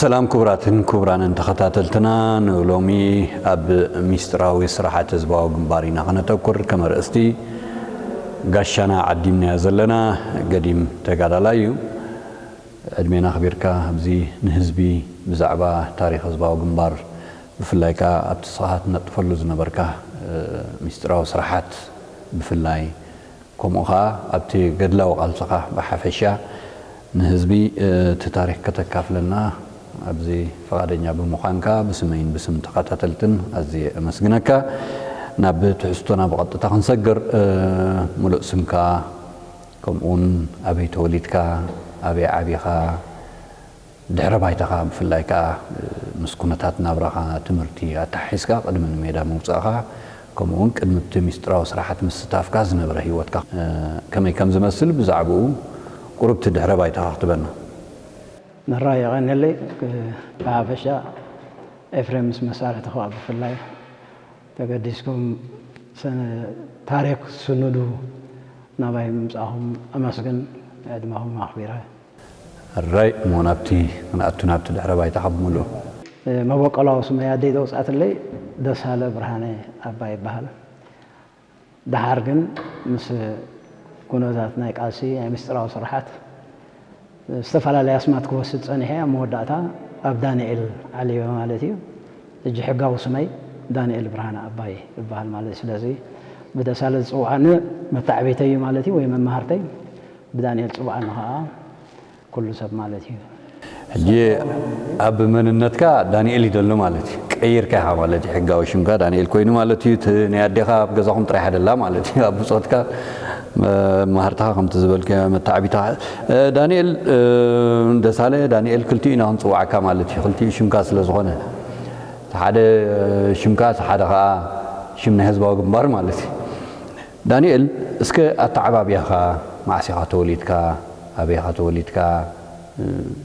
ሰላም ክቡራትን ክቡራንን ተኸታተልትና፣ ንሎሚ ኣብ ሚስጥራዊ ስራሓት ህዝባዊ ግንባር ኢና ከነተኩር። ከም ኣርእስቲ ጋሻና ዓዲምናዮ ዘለና ገዲም ተጋዳላይ እዩ። ዕድሜና ኣኽቢርካ ኣብዚ ንህዝቢ ብዛዕባ ታሪኽ ህዝባዊ ግንባር፣ ብፍላይ ከኣ ኣብቲ ንስኻ ትነጥፈሉ ዝነበርካ፣ እ፣ ሚስጥራዊ ስራሓት ብፍላይ፣ ከምኡ ኸኣ ኣብቲ ገድላዊ ቃልስኻ ብሓፈሻ ንህዝቢ፣ እ፣ እቲ ታሪኽ ከተካፍለና ኣብዚ ፍቓደኛ ብምዃንካ ብስመይን ብስም ተኸታተልትን ኣዝየ ኣመስግነካ። ናብ ትሕዝቶና ብቐጥታ ክንሰግር፣ እ፣ ምሉእ ስምካ፣ ከምኡውን ኣበይ ተወሊድካ፣ ኣበይ ዓቢኻ፣ ድሕረ ባይታኻ ብፍላይ ከኣ፣ እ፣ ምስ ኩነታት ናብራኻ፣ ትምህርቲ ኣተሓሒዝካ ቅድሚ ንሜዳ ምውጻእኻ፣ ከምኡውን ቅድሚ እቲ ሚስጥራዊ ስራሓት ምስታፍካ ዝነበረ ህይወትካ፣ እ፣ ከመይ ከም ዝመስል ብዛዕባኡ ቁሩብቲ ድሕረ ባይታኻ ክትበና። መራ የቐንየለይ። ክ-፣ ብሓፈሻ ኤፍሬም ምስ መሳርሕቲ ከኣ ብፍላይ ተገዲስኩም ሰነ-፣ ታሪኽ ክትስንዱ ናባይ ምምጻእኹም ኣመስግን። ዕድመኹም ኣኽቢረ። ሕራይ እሞ ናብቲ ክንኣቱ ናብቲ ድሕረ ባይታኻ ብምሉኡ። መበቆላዊ ስመይ ኣደይ ዘውፅኣትለይ ደሳለ ብርሃነ ኣባ ይበሃል። ደሓር ግን ምስ ኩነታት ናይ ቃልሲ ናይ ምስጢራዊ ስራሓት ዝተፈላለየ ኣስማት ክወስድ ፀኒሐ፣ ኣብ መወዳእታ ኣብ ዳንኤል ዓልዮ ማለት እዩ። ሕጂ ሕጋዊ ስመይ ዳንኤል ብርሃነ ኣባይ ይበሃል ማለት እዩ። ስለዚ ብደሳለ ዝፅውዓኒ መታዕቢተይ እዩ ማለት እዩ፣ ወይ መማህርተይ። ብዳንኤል ዝፅውዓኒ ከዓ ኩሉ ሰብ ማለት እዩ። ሕጂ ኣብ መንነትካ ዳንኤል እዩ ዘሎ ማለት እዩ። ቀይርካ ኢኻ ማለት እዩ። ሕጋዊ ሽምካ ዳንኤል ኮይኑ ማለት እዩ። እቲ ናይ ኣዴኻ ኣብ ገዛኹም ጥራይ ሓደላ ማለት እዩ። ኣብ ብጾትካ፣ መ-፣ መሃርትኻ ከምቲ ዝበልካዮ መተዓቢትኻ። እ፣ ዳንኤል፣ እ፣ ደሳለ፣ ዳንኤል ክልቲኡ ኢና ክንጽውዓካ ማለት እዩ። ክልቲኡ ሽምካ ስለ ዝኾነ። እቲ ሓደ ሽምካ፣ እቲ ሓደ ኸኣ ሽም ናይ ህዝባዊ ግንባር ማለት እዩ። ዳንኤል፣ እስከ ኣተዓባብያኻ፣ መዓስ ኢኻ ተወሊድካ፣ ኣበይ ኢኻ ተወሊድካ፣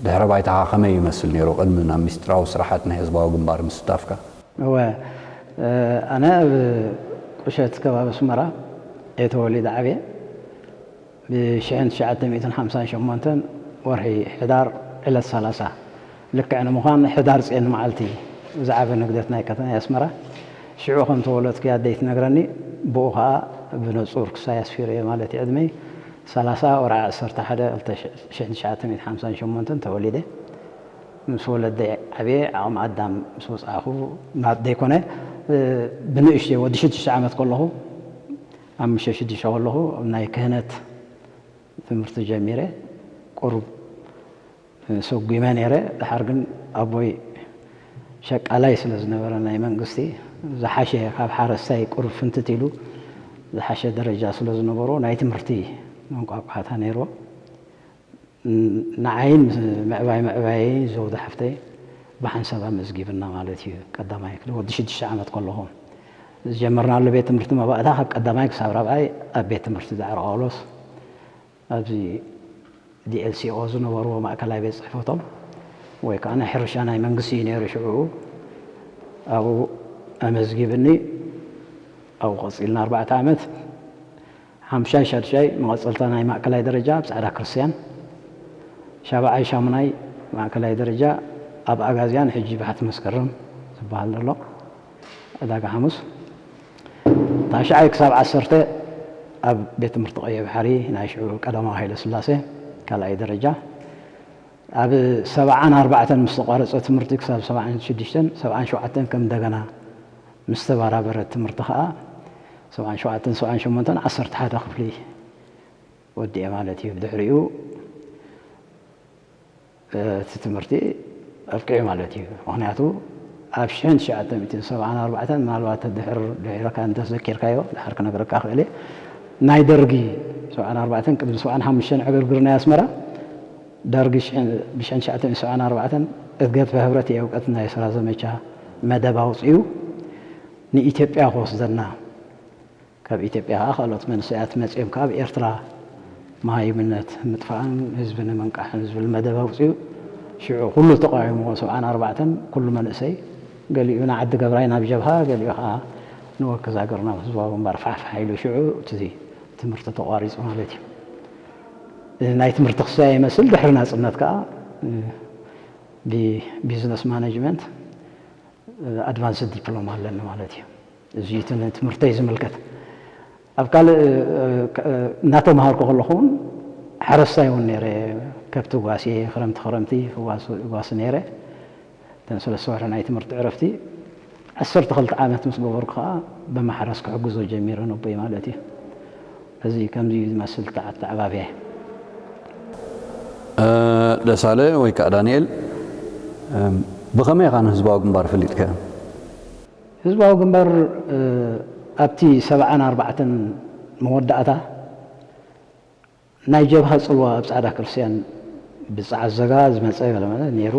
ድሕረ ባይታኻ ከመይ ይመስል ነይሩ ቅድሚ ናብ ሚስጥራዊ ስራሓት ናይ ህዝባዊ ግንባር ምስታፍካ? እወ፣ ኣነ ኣብ ቁሸት ከባቢ ኣስመራ እየ ተወሊደ ዓብየ። ብ ሽሕን ትሽዓተ ሚእትን ሓምሳን ሸሞንተን ወርሒ ሕዳር ዕለት ሰላሳ፣ ልክዕ ንምዃን ሕዳር ጽዮን መዓልቲ ዝዓበ ንግደት ናይ ከተማ ኣስመራ። ሽዑ ከም ተወለድኩ እያ ኣደይ ትነግረኒ። ብኡ ኸኣ ብንጹር ክሳይ ኣስፊረዮ ማለት እዩ ዕድመይ። ሰላሳ ወርሒ ዓሰርተ ሓደ ክልተ ሽሕን ትሽዓተ ሚእትን ሓምሳን ሸሞንተን ተወሊደ። ምስ ወለደይ ዓብየ፣ ዓቕሚ ኣዳም ምስ ወጻእኩ፣ ማለት ዘይኮነ፣ እ፣ ብንእሽተይ ወዲ ሽዱሽተ ዓመት ከለኹ፣ ኣብ ምሸት ሽዱሽተ ከለኹ ናይ ክህነት ትምህርቲ ጀሚረ፣ ቁሩብ ሰጒመ ነይረ። ደሓር ግን ኣቦይ ሸቃላይ ስለ ዝነበረ ናይ መንግስቲ፣ ዝሓሸ፣ ካብ ሓረስታይ ቁሩብ ፍንትት ኢሉ ዝሓሸ ደረጃ ስለ ዝነበሮ፣ ናይ ትምህርቲ መንቋቋሕታ ነይርዎ። ንዓይን ምዕባይ ምዕባየይን ዘውዲ ሓፍተይ ብሓንሳብ ኣመዝጊብና ማለት እዩ። ቀዳማይ ክፍሊ ወዲ ሽዱሽተ ዓመት ከለኹ ዝጀመርናሉ ቤት ትምህርቲ መባእታ፣ ካብ ቀዳማይ ክሳብ ራብዓይ ኣብ ቤት ትምህርቲ ዳዕሮ ጳውሎስ፣ ኣብዚ ዲ ኤል ሲ ኦ ዝነበርዎ ማእከላይ ቤት ጽሕፈቶም፣ ወይ ከኣ ናይ ሕርሻ ናይ መንግስቲ እዩ ነይሩ ሽዑ። ኣብኡ ኣመዝጊብኒ። ኣብኡ ቀጺልና ኣርባዕተ ዓመት። ሓምሻይ ሻድሻይ መቐጸልታ ናይ ማእከላይ ደረጃ ኣብ ጻዕዳ ክርስትያን፣ ሻብዓይ ሻሙናይ ማእከላይ ደረጃ ኣብ ኣጋዝያን፣ ሕጂ ባሕቲ መስከረም ዝበሃል ዘሎ ዕዳጋ ሓሙስ፣ ታሽዓይ ክሳብ ዓሰርተ ኣብ ቤት ትምህርቲ ቀይሕ ባሕሪ ናይ ሽዑ ቀዳማዊ ሃይለ ስላሴ ካልኣይ ደረጃ። ኣብ ሰብዓን ኣርባዕተን ምስ ተቋረጸ ትምህርቲ ክሳብ ሰብዓን ሽዱሽተን፣ ሰብዓን ሸውዓተን ከም እንደገና ምስ ተበራበረ ትምህርቲ ኸኣ፣ ሰብዓን ሸውዓተን፣ ሰብዓን ሸሞንተን፣ ዓሰርተ ሓደ ክፍሊ ወዲኤ ማለት እዩ። ብድሕሪኡ፣ እ፣ እቲ ትምህርቲ ኣብቂዑ ማለት እዩ። ምኽንያቱ፣ ኣብ ሽሕን ትሽዓተ ሚእትን ሰብዓን ኣርባዕተን፣ ምናልባት ድሕር፣ ድሒርካ እንተዘኪርካዮ፣ ድሓር ክነግረካ ክእል እየ። ናይ ደርጊ፣ ሰብዓን ኣርባዕተን፣ ቅድሚ ሰብዓን ሓሙሽተን ዕግርግር ናይ ኣስመራ፣ ደርጊ ሽሕን፣ ብሽሕን ትሽዓተ ሚእትን ሰብዓን ኣርባዕተን፣ እድገት በህብረት የእውቀት ናይ ስራ ዘመቻ መደብ ኣውጺኡ፣ ንኢትዮጵያ ክወስደና፣ ካብ ኢትዮጵያ ከኣ ካልኦት መንእሰያት መጺኦም ካብ ኤርትራ መሃይምነት ምጥፋእን ህዝቢ ንምንቃሕን ዝብል መደብ ኣውጺኡ። ሽዑ ኩሉ ተቃዊምዎ፣ ሰብዓን ኣርባዕተን ኩሉ መንእሰይ፣ ገሊኡ ንዓዲ ገብራይ ናብ ጀብሃ፣ ገሊኡ ከኣ ንወክዝ ሃገር ናብ ህዝባዊ ግንባር ፋሕፋሕ ኢሉ። ሽዑ እቲ ትምህርቲ ተቋሪጹ ማለት እዩ። ናይ ትምህርቲ ክሳይ ይመስል፣ ድሕሪ ናጽነት ከኣ ብቢዝነስ ማኔጅመንት ኣድቫንስድ ዲፕሎማ ኣለኒ ማለት እዩ። እዚ እዩ እቲ ንትምህርተይ ዝምልከት። ኣብ ካልእ እናተምሃርኩ ከለኹ እውን ሓረስታይ እውን ነይረ። ከብቲ ጓስየ ክረምቲ ክረምቲ ክጓስ- ጓሲ ነይረ። እተን ሰለስተ ወርሒ ናይ ትምህርቲ ዕረፍቲ ዓሰርተ ክልተ ዓመት ምስ ገበርኩ ከዓ ብማሕረስ ክሕግዞ ጀሚረ ነቦይ ማለት እዩ። እዚ ከምዚ እዩ ዝመስል ተዓ- ኣተዓባብያይ። ደሳለ ወይ ከዓ ዳንኤል፣ ብኸመይ ኢኻ ንህዝባዊ ግንባር ፈሊጥካዮ? ህዝባዊ ግንባር ኣብቲ ሰብዓን ኣርባዕተን መወዳእታ ናይ ጀብሃ ፅልዋ ኣብ ፃዕዳ ክርስትያን ብፀዓት ዘጋ ዝመፀ ገለመለ ነይሩ።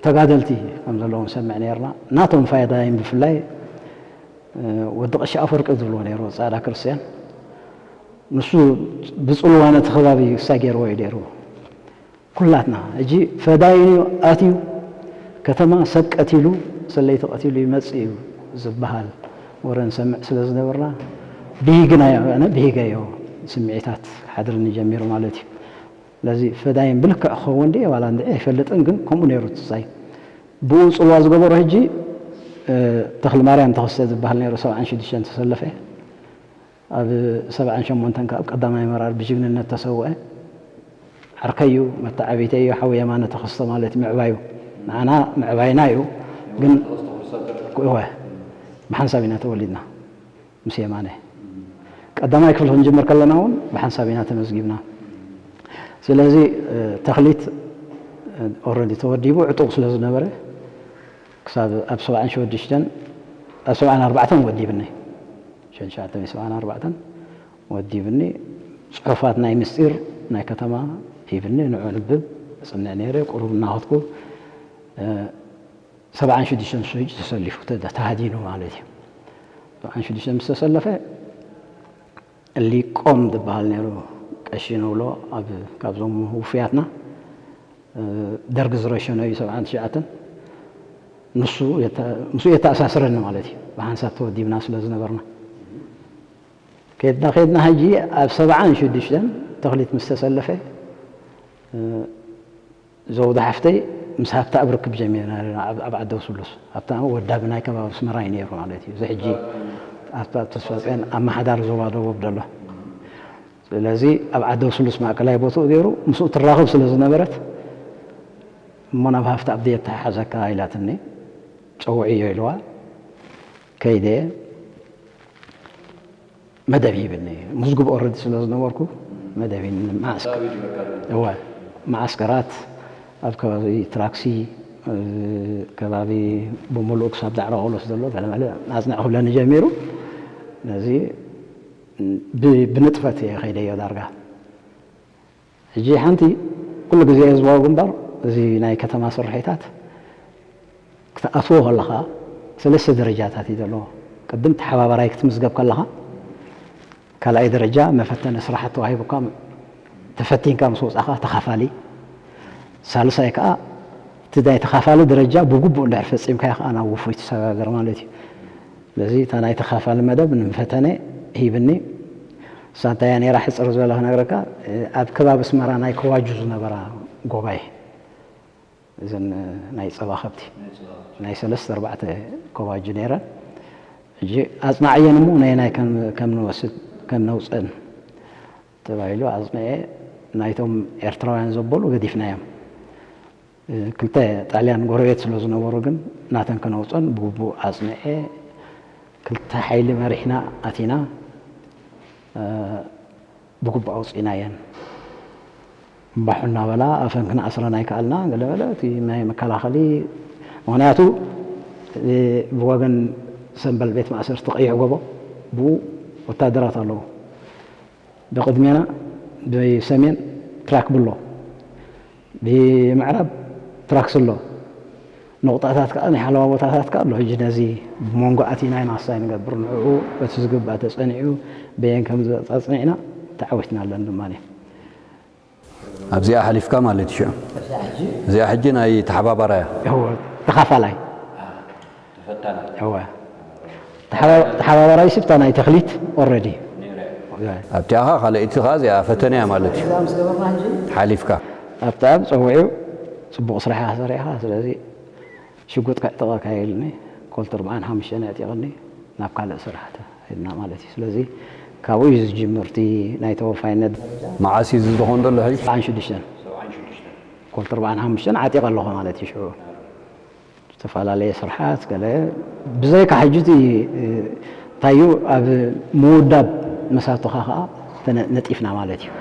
ተጋደልቲ ከም ዘለዉ ንሰምዕ ነይርና። ናቶም ፋይዳይን ብፍላይ ወዲ ቀሺ ኣፈወርቂ ዝብልዎ ነይሩ ፃዕዳ ክርስትያን። ንሱ ብፅልዋ ነቲ ከባቢ ክሳይ ገይርዎ እዩ ነይሩ። ኩላትና ሕጂ ፈዳይን እዩ ኣትዩ ከተማ ሰብ ቀቲሉ ሰለይቲ ቀቲሉ ይመፅእ እዩ ዝበሃል ወረ ንሰምዕ ስለ ዝነበርና ብሂግናዮ። ኣነ ብሂገዮ ስምዒታት ሓድርኒ ጀሚሩ ማለት እዩ። ስለዚ ፈዳይን ብልክዕ ክኸውን ድየ ዋላ እንድዒ ኣይፈልጥን፣ ግን ከምኡ ነይሩ ትሳይ ብኡ ፅልዋ ዝገበሮ ሕጂ ተኽሊ ማርያም ተኸስተ ዝበሃል ነይሩ ሰብዓን ሽዱሽተን ተሰለፈ። ኣብ ሰብዓን ሸሞንተን ካብ ቀዳማይ መራር ብጅግንነት ተሰውአ ዓርከይ እዩ፣ መተዓብይተይ እዩ፣ ሓው የማነ ተኸስተ ማለት ምዕባዩ ንዓና ምዕባይና እዩ። ግን እወ ብሓንሳብ ኢና ተወሊድና ምስ የማነ ቀዳማይ ክፍሊ ክንጅምር ከለና እውን ብሓንሳብ ኢና ተመዝጊብና። ስለዚ ተኽሊት ኦረዲ ተወዲቡ ዕጡቕ ስለ ዝነበረ ክሳብ ኣብ ሰብዓን ሸዱሽተን ኣብ ሰብዓን ኣርባዕተን ወዲብኒ ሸንሻተ ሰብዓን ኣርባዕተን ወዲብኒ። ፅሑፋት ናይ ምስጢር ናይ ከተማ ሂብኒ፣ ንዑ ንብብ እፅንዕ ነይረ። ቁሩብ እናኸትኩ ሰብዓን ሽዱሽተን ሱጅ ተሰሊፉ ተሃዲኑ ማለት እዩ። ሰብዓን ሽዱሽተን ምስ ተሰለፈ ሊቆም ዝበሃል ነይሩ ቀሺ ንብሎ ካብዞም ውፉያትና ደርጊ ዝረሸኖ እዩ ሰብዓን ትሽዓተን ንሱ ምስኡ የተኣሳስረኒ ማለት እዩ። ብሓንሳብ ተወዲብና ስለ ዝነበርና ከድና ከድና ሕጂ ኣብ ሰብዓን ሽዱሽተን ተኽሊት ምስ ተሰለፈ ዘውዲ ሓፍተይ ምስ ሃብተኣብ ርክብ ጀሚርና ኣለና ኣብ ዓደው ስሉስ። ሃብተኣብ ወዳቢ ናይ ከባቢ ኣስመራ እዩ ነይሩ ማለት እዩ። እዚ ሕጂ ኣብታ ተስፋፅዮን ኣመሓዳሪ ዞባ ደቡብ ዘሎ። ስለዚ ኣብ ዓደው ስሉስ ማእከላይ ቦትኡ ገይሩ ምስኡ ትራኸብ ስለ ዝነበረት እሞ ናብ ሃፍተኣብ ድየ ተሓሓዘካ ኢላትኒ። ፀውዕዮ ኢልዋ ከይደ መደብ ይብኒ ምዝጉብ ኦረዲ ስለ ዝነበርኩ መደብ ይብኒ። መዓስከራት ኣብ ከባቢ ትራክሲ ከባቢ ብምሉእ ክሳብ ዳዕሮ ቆሎስ ዘሎ ገለመለ ኣፅንዕ ክብለኒ ጀሚሩ። ነዚ ብንጥፈት እየ ከይደዮ ዳርጋ ሕጂ ሓንቲ ኩሉ ግዜ ህዝባዊ ግንባር እዚ ናይ ከተማ ስርሒታት ክትኣትዎ ከለኻ ሰለስተ ደረጃታት እዩ ዘለዎ። ቅድም ተሓባባራይ ክትምዝገብ ከለኻ ካልኣይ ደረጃ መፈተኒ ስራሓት ተዋሂቡካ ተፈቲንካ ምስ ወፃእካ ተኻፋሊ፣ ሳልሳይ ከዓ እቲ ናይ ተኻፋሊ ደረጃ ብግቡእ እንድሕር ፈፂምካዮ ከዓ ናብ ውፉይ ትሰጋገር ማለት እዩ። ስለዚ እታ ናይ ተኻፋሊ መደብ ንፈተነ ሂብኒ። እሳ እንታይ እያ ነይራ ሕፅር ዝበለ ክነግረካ፣ ኣብ ከባቢ ኣስመራ ናይ ከዋጁ ዝነበራ ጎባይ እዘን ናይ ፀባ ከብቲ ናይ ሰለስተ ኣርባዕተ ከዋጁ ነይረን። ሕጂ ኣፅናዕየን እሞ ነየናይ ከም ንወስድ ከም ነውፀን ተባሂሉ ኣፅንዐ። ናይቶም ኤርትራውያን ዘበሉ ገዲፍናዮም። ክልተ ጣልያን ጎረቤት ስለ ዝነበሩ ግን ናተን ከነውፀን ብግቡእ ኣፅንዐ። ክልተ ሓይሊ መሪሕና ኣቲና ብግቡእ ኣውፂእናየን። እምባሑ እናበላ ኣፈን ክንኣስረን ኣይከኣልና። ገለመለ እቲ ናይ መከላኸሊ ምክንያቱ ብወገን ሰንበል ቤት ማእሰርቲ ቀይሕ ጎቦ ብኡ ወታደራት ኣለዉ። ብቕድሜና ብሰሜን ትራክ ብሎ ብምዕራብ ትራክስ ኣሎ። ነቑጣታት ከዓ ናይ ሓለዋ ቦታታት ከዓ ኣሎ። ሕጂ ነዚ ብመንጎ ኣቲና ኢና ክሳይ ንገብር ንዕኡ በቲ ዝግባእ ተፀኒዑ በየን ከም ኣፅኒዕና ተዓዊትና ኣለን ድማ ኣብዚኣ ሓሊፍካ ማለት እዩ። ሽዑ እዚኣ ሕጂ ናይ ተሓባባራያ ተኻፋላይ ተሓባባራይ ስብታ ናይ ተኽሊት ኦረዲ ኣብቲኣኻ ካልኣይቲ ከዓ እዚኣ ፈተነያ ማለት እዩ። ሓሊፍካ ኣብቲኣብ ፀውዒው ጽቡቕ ስራሕ ኢኻ ሰሪሕኻ፣ ስለዚ ሽጉጥ ከዕጥቐካ ኢሉኒ፣ ኮልት ኣርብዓን ሓሙሽተን ኣዕጢቕኒ ናብ ካልእ ስራሕ ኸድና ማለት እዩ። ስለዚ ካብኡ እዩ ዝጅምር እቲ ናይ ተወፋይነት ደረጃ። መዓስ እዩ እዚ ዝኾን ዘሎ ሕጂ? ሰብዓን ሽዱሽተን። ኮልት ኣርብዓን ሓሙሽተን ዓጢቐ ኣለኹ ማለት እዩ ሽዑ። ዝተፈላለየ ስርሓት ገለ ብዘይካ ሕጂ እቲ እንታይ እዩ ኣብ ምውዳብ መሳቱኻ ኸዓ ተነ-፣ ነጢፍና ማለት እዩ።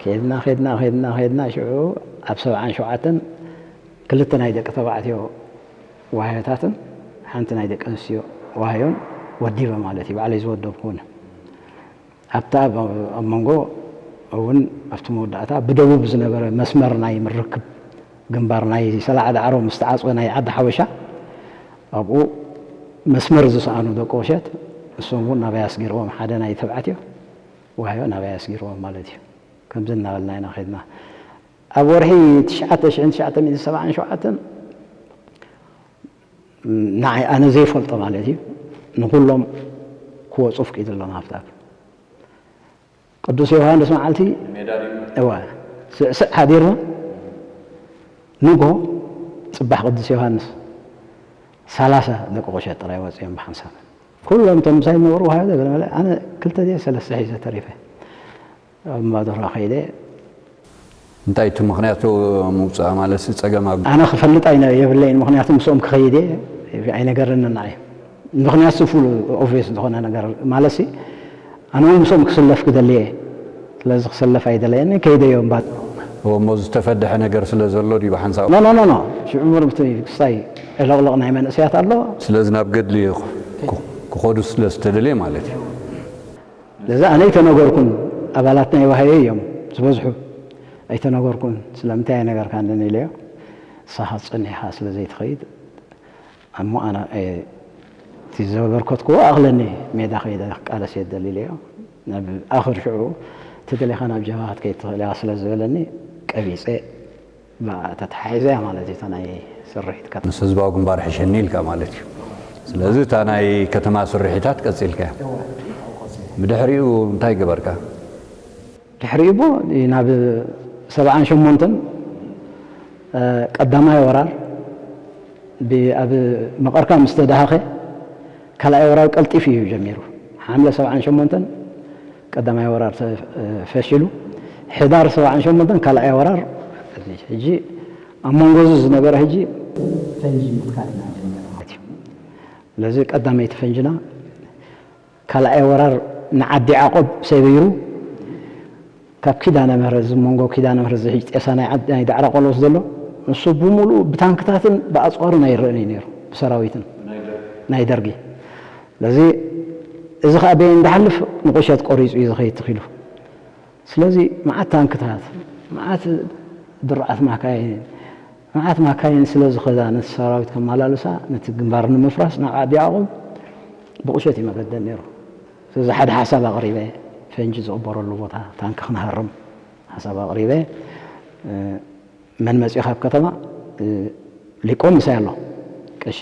ከድና፣ ከድና፣ ከድና፣ ከድና ሽዑ ኣብ ሰብዓን ሸውዓተን ክልተ ናይ ደቂ ተባዕትዮ ዋህዮታትን ሓንቲ ናይ ደቂ ኣንስትዮ ዋህዮን ወዲበ ማለት እዩ። ባዕለይ ዝወደብኩ እውን። ኣብታ ኣብ፣ ኣብ መንጎ እውን ኣብቲ መወዳእታ ብደቡብ ዝነበረ መስመር ናይ ምርክብ ግንባር ናይ ሰላዓ ዳዕሮ ምስ ተዓጽወ ናይ ዓዲ ሓበሻ ኣብኡ መስመር ዝሰኣኑ ደቂ ቁሸት ንሶም እውን ናባይ ኣስጊርዎም፣ ሓደ ናይ ተባዕትዮ ዋህዮ ናባይ ኣስጊርዎም ማለት እዩ። ከምዚ እናበልና ኢና ከድና። ኣብ ወርሒ ትሽዓተ ሽሕን ትሽዓተ ሚእትን ሰብዓን ሸውዓተን ንዓይ ኣነ ዘይፈልጦ ማለት እዩ ንኹሎም ክወፁ ኣፍቂድሎም ሃብታም ቅዱስ ዮሃንስ መዓልቲ እወ ስዕስዕ ሓዲርና ንጎ ፅባሕ ቅዱስ ዮሃንስ ሰላሳ ደቂ ቁሸት ጥራይ ወፂኦም ብሓንሳብ ኩሎም እቶም ምሳይ ዝነበሩ ዋሃዮ ገለ መለ ኣነ ክልተ ድየ ሰለስተ ሒዘ ተሪፈ ኣብ ማዶራ ከይደ እንታይ እቲ ምኽንያቱ ምውፃእ ማለት ጸገም ኣብ ኣነ ክፈልጥ ኣይነ የብለይን ምኽንያቱ ምስኦም ክኸይድ እየ ኣይነገረንን ንዓይ ምኽንያቱ ፉል ኦቪየስ ዝኾነ ነገር ማለት ኣነ እውን ምስኦም ክስለፍ ክደሊ እየ ስለዚ ክሰለፍ ኣይደለየኒ ከይደ እዮም ባ እሞ ዝተፈደሐ ነገር ስለ ዘሎ ድዩ ብሓንሳብ ኖ ኖ ኖ ኖ ሽዑ ምርምቲ ክስታይ ዕለቕለቕ ናይ መንእሰያት ኣሎ ስለዚ ናብ ገድሊ ክኸዱ ስለ ዝተደልየ ማለት እዩ ለዚ ኣነ ኣይተነገርኩን ኣባላት ናይ ዋህየ እዮም ዝበዝሑ ኣይተነገርኩን ስለምንታይ ኣይነገርካንን ኢለዮ ንስኻ ትጸኒሕኻ ስለ ዘይትኸይድ እሞ ኣነ እቲ ዘበርከትክዎ ኣኽለኒ ሜዳ ከይደ ክቃለስ እየ ደሊ ኢለዮ ናብ ኣኽር ሽዑ ተደሊኻ ናብ ጀብሃ ክትከይድ ትኽእል ኢኻ ስለ ዝበለኒ ቀቢጸ ተተሓሒዘ እያ ማለት እዩ እታ ናይ ስርሒት ከተማ። ምስ ህዝባዊ ግንባር ሕሸኒ ኢልካ ማለት እዩ። ስለዚ እታ ናይ ከተማ ስርሒታት ቀጺልካያ። ብድሕሪኡ እንታይ ገበርካ? ድሕሪኡ እሞ ናብ ሰብዓን ሸሞንተን ቀዳማይ ወራር ኣብ መቐርካ ምስ ተዳሃኸ ካልኣይ ወራር ቀልጢፉ እዩ ጀሚሩ። ሓምለ ሰብዓን ሸሞንተን ቀዳማይ ወራር ፈሺሉ፣ ሕዳር ሰብዓን ሸሞንተን ካልኣይ ወራር ሕጂ ኣብ መንጎ እዚ ዝነበረ ሕጂ ፈንጂ ምትካል ኢና ጀሚርና ማለት እዩ። ስለዚ ቀዳመይቲ ፈንጅና ካልኣይ ወራር ንዓዲ ዓቆብ ሰቢሩ ካብ ኪዳነ ምህረት እዚ መንጎ ኪዳነ ምህረት እዚ ሕጂ ጤሳ ናይ ዓድ- ናይ ዳዕሮ ቆሎስ ዘሎ ንሱ ብምሉኡ ብታንክታትን ብኣፅዋርን ኣይረአን እዩ ነይሩ ብሰራዊትን ናይ ደርጊ ስለዚ እዚ ከዓ በየን እንዳሓልፍ ንቁሸት ቆሪፁ እዩ ዝኸይድ ትኽኢሉ ስለዚ መዓት ታንክታት መዓት ድሩዓት ማካይን መዓት ማካይን ስለ ዝኸዳ ነቲ ሰራዊት ከመላልሳ ነቲ ግንባር ንምፍራስ ናብ ዓዲ ያዕቆብ ብቑሸት እዩ መገደል ነይሩ። ስለዚ ሓደ ሓሳብ ኣቕሪበ፣ ፈንጂ ዝቕበረሉ ቦታ ታንኪ ክንሃርም ሓሳብ ኣቕሪበ። መን መፂኡ ካብ ከተማ ሊቆም ምሳይ ኣሎ ቀሺ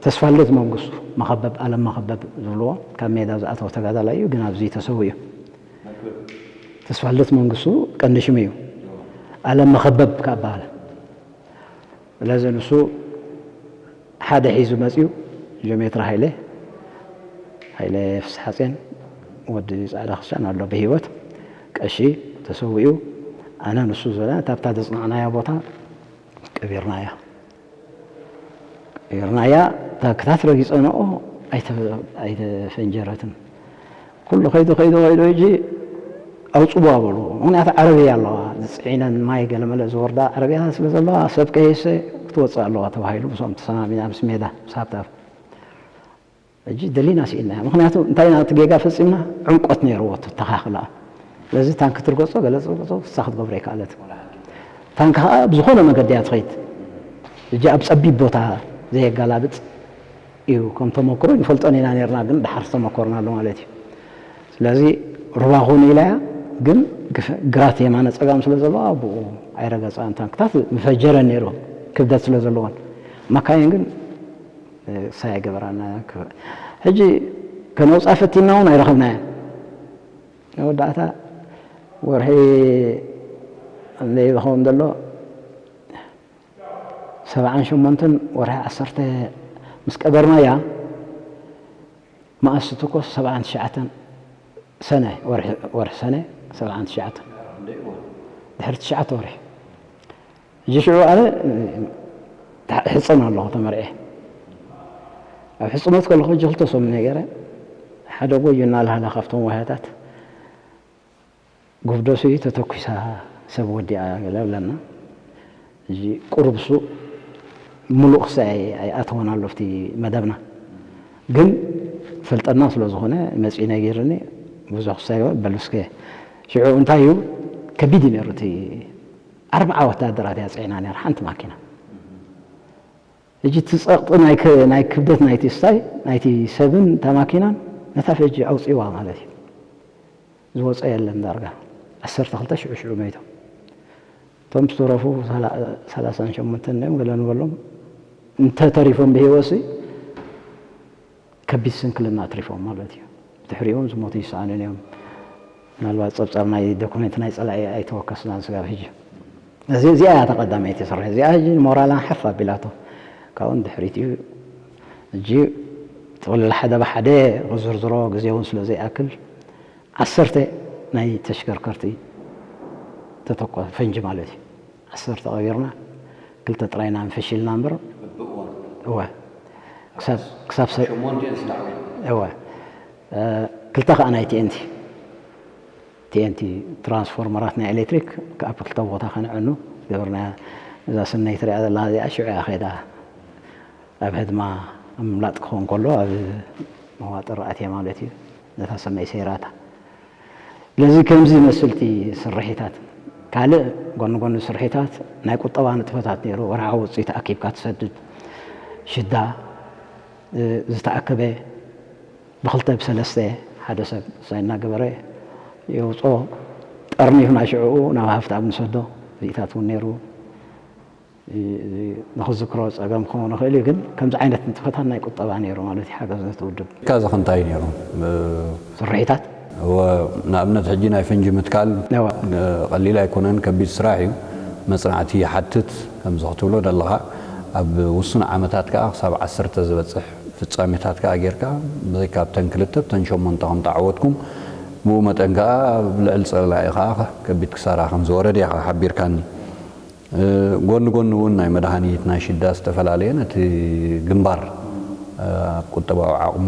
ተስፋልደት መንግስቱ መኸበብ ኣለም መኸበብ ዝብልዎ ካብ ሜዳ ዝኣተወ ተጋዳላይ እዩ ግን ኣብዚ ተሰዊኡ ተስፋልደት መንግስቱ ቀንዲ ሽሙ እዩ ኣለም መኸበብ ካብ በሃል ስለዚ ንሱ ሓደ ሒዙ መፅዩ ጆሜትር ሃይለ ሃይለ ፍስሓፅዮን ወዲ ፃዕዳ ክርስቲያን ኣሎ ብሂወት ቀሺ ተሰዊኡ ኣነ ንሱ ዝበለ ካብታ ዘፅናዕናዮ ቦታ ቀቢርናዮ ቀቢርናያ ታክታት ረጊፀንኦ ኣይተፈንጀረትን ኩሉ ከይዱ ከይዱ ከይዱ ሕጂ ኣውፅዋ በሉ ምክንያቱ ዓረብያ ኣለዋ ዝፅዒነን ማይ ገለመለ ዝወርዳ ዓረብያ ስለ ዘለዋ ሰብ ከየሰ ክትወፅእ ኣለዋ ተባሂሉ ምስኦም ተሰማሚና ምስ ሜዳ ምስ ሃብታም ሕጂ ደሊና ስኢንናያ ምክንያቱ እንታይ ኢና እቲ ጌጋ ፈፂምና ዕምቆት ነይርዎ ተተኻኽላ ስለዚ ታንኪ ትርገፆ ገለ ትርገፆ ክሳ ክትገብሮ ይከኣለት ታንኪ ከዓ ብዝኾነ መገዲ እያ ትኸይድ ሕጂ ኣብ ፀቢብ ቦታ ዘየገላብጥ እዩ ከም ተመክሮ ንፈልጦን ኢና ነርና ግን ድሓር ዝተመኮርናሉ ማለት እዩ ስለዚ ሩባ ኹን ኢላያ ግን ግራት የማነ ፀጋም ስለ ዘለዋ ብኡ ኣይረገፃን ታንክታት ምፈጀረን ነይሩ ክብደት ስለ ዘለዎን መካይን ግን ሳይ ገበራና ሕጂ ከነውፃ ፈቲና እውን ኣይረኸብናያን መወዳእታ ወርሒ እንደ ይኸውን ዘሎ ሰብዓን ሸሞንተን ወርሒ ዓሰርተ ምስ ቀበርናያ፣ መኣስ ትኮስ ሰብዓን ትሽዓተን ሰነ፣ ወርሒ፣ ወርሒ ሰነ ሰብዓን ትሽዓተን፣ ድሕሪ ትሽዓተ ወርሒ። ሕጂ ሽዑ ኣነ ሕፀን ኣለኹ ተመርዔ። ኣብ ሕፅኖት ከለኹ ሕጂ ክልተ ሰሙን ነገረ ሓደ ጎዩ እናልሃላ ካብቶም ዋህያታት ጉብደሱ እዩ ተተኩሳ ሰብ ወዲኣ ገለ ብለና። ሕጂ ቁሩብ እሱ ሙሉእ ክሳይ ኣይኣተወን ኣሎ ኣብቲ መደብና። ግን ፈልጠና ስለ ዝኾነ መጺኡ ነጊርኒ ብዙሕ ክሳይ በሉ እስከ ሽዑ እንታይ እዩ ከቢድ እዩ ነይሩ። እቲ ኣርብዓ ወታደራት እያ ጽዒና ነይራ ሓንቲ ማኪና። ሕጂ እቲ ጸቕጢ ናይ ክ-፣ ናይ ክብደት ናይቲ ስታይ ናይቲ ሰብን እታ ማኪናን ነታ ፈጂ ኣውጺዋ ማለት እዩ። ዝወጸ የለን ዳርጋ ዓሰርተ ክልተ ሽዑ ሽዑ መይቶም። እቶም ዝተረፉ ሰላ-፣ ሰላሳን ሸሞንተን እዮም ገለ ንበሎም እንተ ተሪፎም ብህይወትሲ ከቢድ ስንክልና ኣትሪፎም ማለት እዩ። ድሕሪኡ እውን ዝሞቱ ይሰኣኑን እዮም። ምናልባት ጸብጻብ ናይ ዶኩሜንት ናይ ጸላኢ ኣይተወከስናን ስጋብ ሕጂ። እዚ፣ እዚኣ እያ ተቐዳመይቲ ስራሕ። እዚኣ ሕጂ ሞራልና ሓፍ ኣቢላቶ። ካብኡ ንድሕሪት እዩ። ሕጂ ጥቕልል ሓደ ብሓደ ክዝርዝሮ ግዜ እውን ስለ ዘይኣክል ዓሰርተ ናይ ተሽከርከርቲ ተተኮ ፈንጂ ማለት እዩ። ዓሰርተ ቀቢርና፣ ክልተ ጥራይ ኢና ፈሺልና እምበር። እወ። ክሳብ፣ ክሳብ ሰ-፣ ሸሞንተ እየን ዝለዓሉ። እወ። እ፣ ክልተ ከኣ ናይ ቲ ኤን ቲ፣ ቲ ኤን ቲ ትራንስፎርመራት ናይ ኤሌክትሪክ ኣብ ክልተ ቦታ ከንዐኑ ገበርና። እዛ ስነይ ትሪኣ ዘለና እዚኣ ሽዑ እያ ከይዳ። ኣብ ህድማ ኣብ ምላጥ ክኸውን ከሎ ኣብ መዋጥር ኣትየ ማለት እዩ። ነታ ሰመይ ሰይራታ። ስለዚ ከምዚ ይመስል እቲ ስርሒታት። ካልእ ጎኒ ጎኒ ስርሒታት ናይ ቁጠባ ንጥፈታት ነይሩ። ወርሓዊ ውፅኢት ኣኪብካ ትሰድድ ሽዳ፣ እ፣ ዝተኣከበ ብክልተ ብሰለስተ ሓደ ሰብ ሳይ እናገበረ የውፅኦ። ጠርኒፍና ሽዕኡ ናብ ሃፍቲ ኣብ ንሰዶ ርኢታት እውን ነይሩ። እ-፣ እ-፣ ንኽዝክሮ ጸገም ክኸውን ይኽእል እዩ፣ ግን ከምዚ ዓይነት ንጥፈታት ናይ ቁጠባ ነይሩ ማለት እዩ፣ ሓገዝ ነቲ ውድብ። ካዚ ከ እንታይ ነይሩ? እ፣ ስርሒታት? እወ፣ ንኣብነት ሕጂ ናይ ፈንጂ ምትካል፣ እወ። እ፣ ቀሊል ኣይኮነን፣ ከቢድ ስራሕ እዩ፣ መጽናዕቲ ይሓትት። ከምዚ ክትብሎ ዘለኻ፣ ኣብ ውሱን ዓመታት ከኣ ክሳብ ዓሰርተ ዝበጽሕ ፍጻሜታት ከኣ ጌርካ፣ ብዘይካ ኣብተን ክልተ፣ ኣብተን ሸሞንተ ከም ተዓወትኩም፣ ብኡ መጠን ከኣ ኣብ ልዕሊ ጸላኢ ከኣ ከቢድ ክሳራ ከም ዝወረደ ኢኻ ሓቢርካኒ። እ፣ ጎኒ ጎኒ እውን ናይ መድሃኒት፣ ናይ ሽዳ ዝተፈላለየ ነቲ ግንባር፣ እ፣ ኣብ ቁጠባዊ ዓቕሙ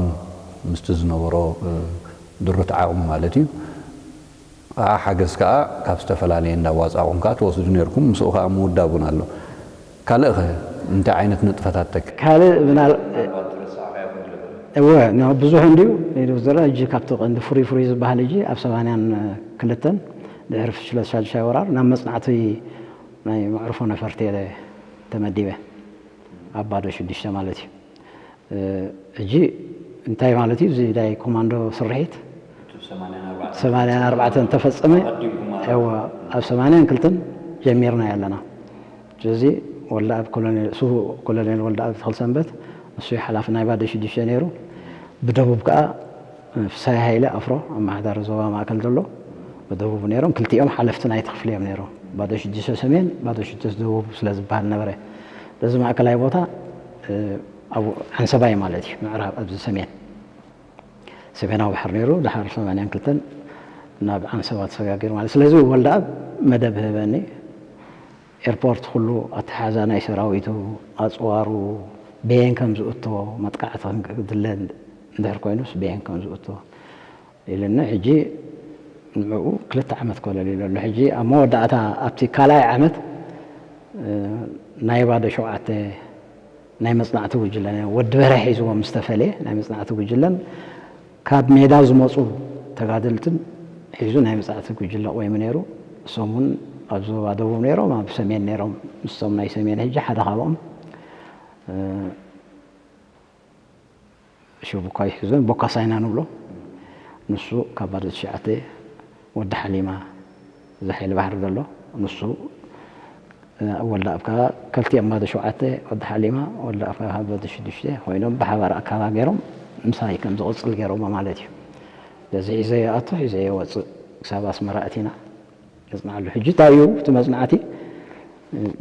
ምስቲ ዝነበሮ፣ እ፣ ድሩት ዓቕሚ ማለት እዩ። ከኣ ሓገዝ ከኣ ካብ ዝተፈላለየ እንዳዋጻእኹም ከኣ ትወስዱ ነይርኩም፣ ምስኡ ከኣ ምውዳብ እውን ኣሎ። ካልእ ኸ እንታይ ዓይነት ንጥፈታት ተክ-? ካልእ ምናል-፣ እወ፣ ና-፣ ብዙሕ እንድዩ፣ ኢሉ ዝረአ፣ ሕጂ ካብቲ ቀንዲ ፍሩይ ፍሩይ ዝበሃል ሕጂ ኣብ ሰማንያን ክልተን ድሕሪ ፍሽለት ሻዱሻይ ወራር ናብ መጽናዕቲ ናይ መዕርፎ ነፈርቲ እየ ተመዲበ። ኣብ ባዶ ሽዱሽተ ማለት እዩ። እ፣ ሕጂ እንታይ ማለት እዩ? እዚ ናይ ኮማንዶ ስርሒት ሰማንያን ኣርባዕተን ተፈጸመ። ኣዎ፣ ኣብ ሰማንያን ክልተን ጀሚርና ኣለና። ስለዚ ወልደኣብ ኮሎኔል፣ ስዉእ ኮሎኔል ወልደኣብ ተኽለሰንበት፣ ንሱ እዩ ሓላፊ ናይ ባዶ ሽዱሽተ ነይሩ። ብደቡብ ከኣ ፍስሃ ሃይለ ኣፍሮ፣ ኣመሓዳሪ ዞባ ማእከል ዘሎ፣ ብደቡብ ነይሮም። ክልቲኦም ሓለፍቲ ናይቲ ክፍሊ እዮም ነይሮም። ባዶ ሽዱሽተ ሰሜን፣ ባዶ ሽዱሽተ ደቡብ ስለ ዝበሃል ነበረ። በዚ ማእከላይ ቦታ፣ እ፣ ኣብ ዓንሰባይ ማለት እዩ፣ ምዕራብ ኣብዚ ሰሜን፣ ሰሜናዊ ባሕሪ ነይሩ። ድሓር ሰማንያን ክልተን ናብ ዓንሰባ ተሰጋጊሩ ማለት። ስለዚ ወልደኣብ መደብ ህበኒ። ኤርፖርት ኩሉ ኣተሓዛ ናይ ሰራዊቱ፣ ኣጽዋሩ፣ በየን ከም ዝእቶ፣ መጥቃዕቲ ክድለ እንድሕር ኮይኑስ በየን ከም ዝእቶ ኢሉኒ። ሕጂ ንዕኡ ክልተ ዓመት ኮለል ኢሉ ኣሎ። ሕጂ ኣብ መወዳእታ ኣብቲ ካልኣይ ዓመት፣ እ፣ ናይ ባዶ ሸውዓተ ናይ መጽናዕቲ ጉጅለ፣ ወዲ በርሀ ሒዝዎም ዝተፈልየ ናይ መጽናዕቲ ጉጅለን ካብ ሜዳ ዝመጹ ተጋደልትን ሒዙ ናይ መጽናዕቲ ጉጅለ ቆይሙ ነይሩ። እሶም እውን ኣብ ዞባ ደቡብ ነይሮም፣ ኣብ ሰሜን ነይሮም። ምስቶም ናይ ሰሜን ሕጂ ሓደ ካብኦም፣ እ፣ ሽቡኳ ይሕዞን ቦካሳይና ንብሎ። ንሱ ካብ ባዶ ትሽዓተ፣ ወዲ ሓሊማ፣ እዚ ሓይሊ ባሕሪ ዘሎ፣ ንሱ፣ እ፣ ወልደኣብ ከኣ፣ ከልቲኦም ባዶ ሸውዓተ፣ ወዲ ሓሊማ፣ ወልደኣብ ከኣ ካብ ባዶ ሽዱሽተ ኮይኖም ብሓባር ኣካባ ገይሮም ምሳይ ከም ዝቕጽል ገይሮሞ ማለት እዩ። በዚ ሒዘዮ ኣቱ፣ ሒዘዮ ወጽእ፣ ክሳብ ኣስመራ ኣቲና። የጽንዓሉ። ሕጂ እንታይ እዩ እቲ መጽናዕቲ?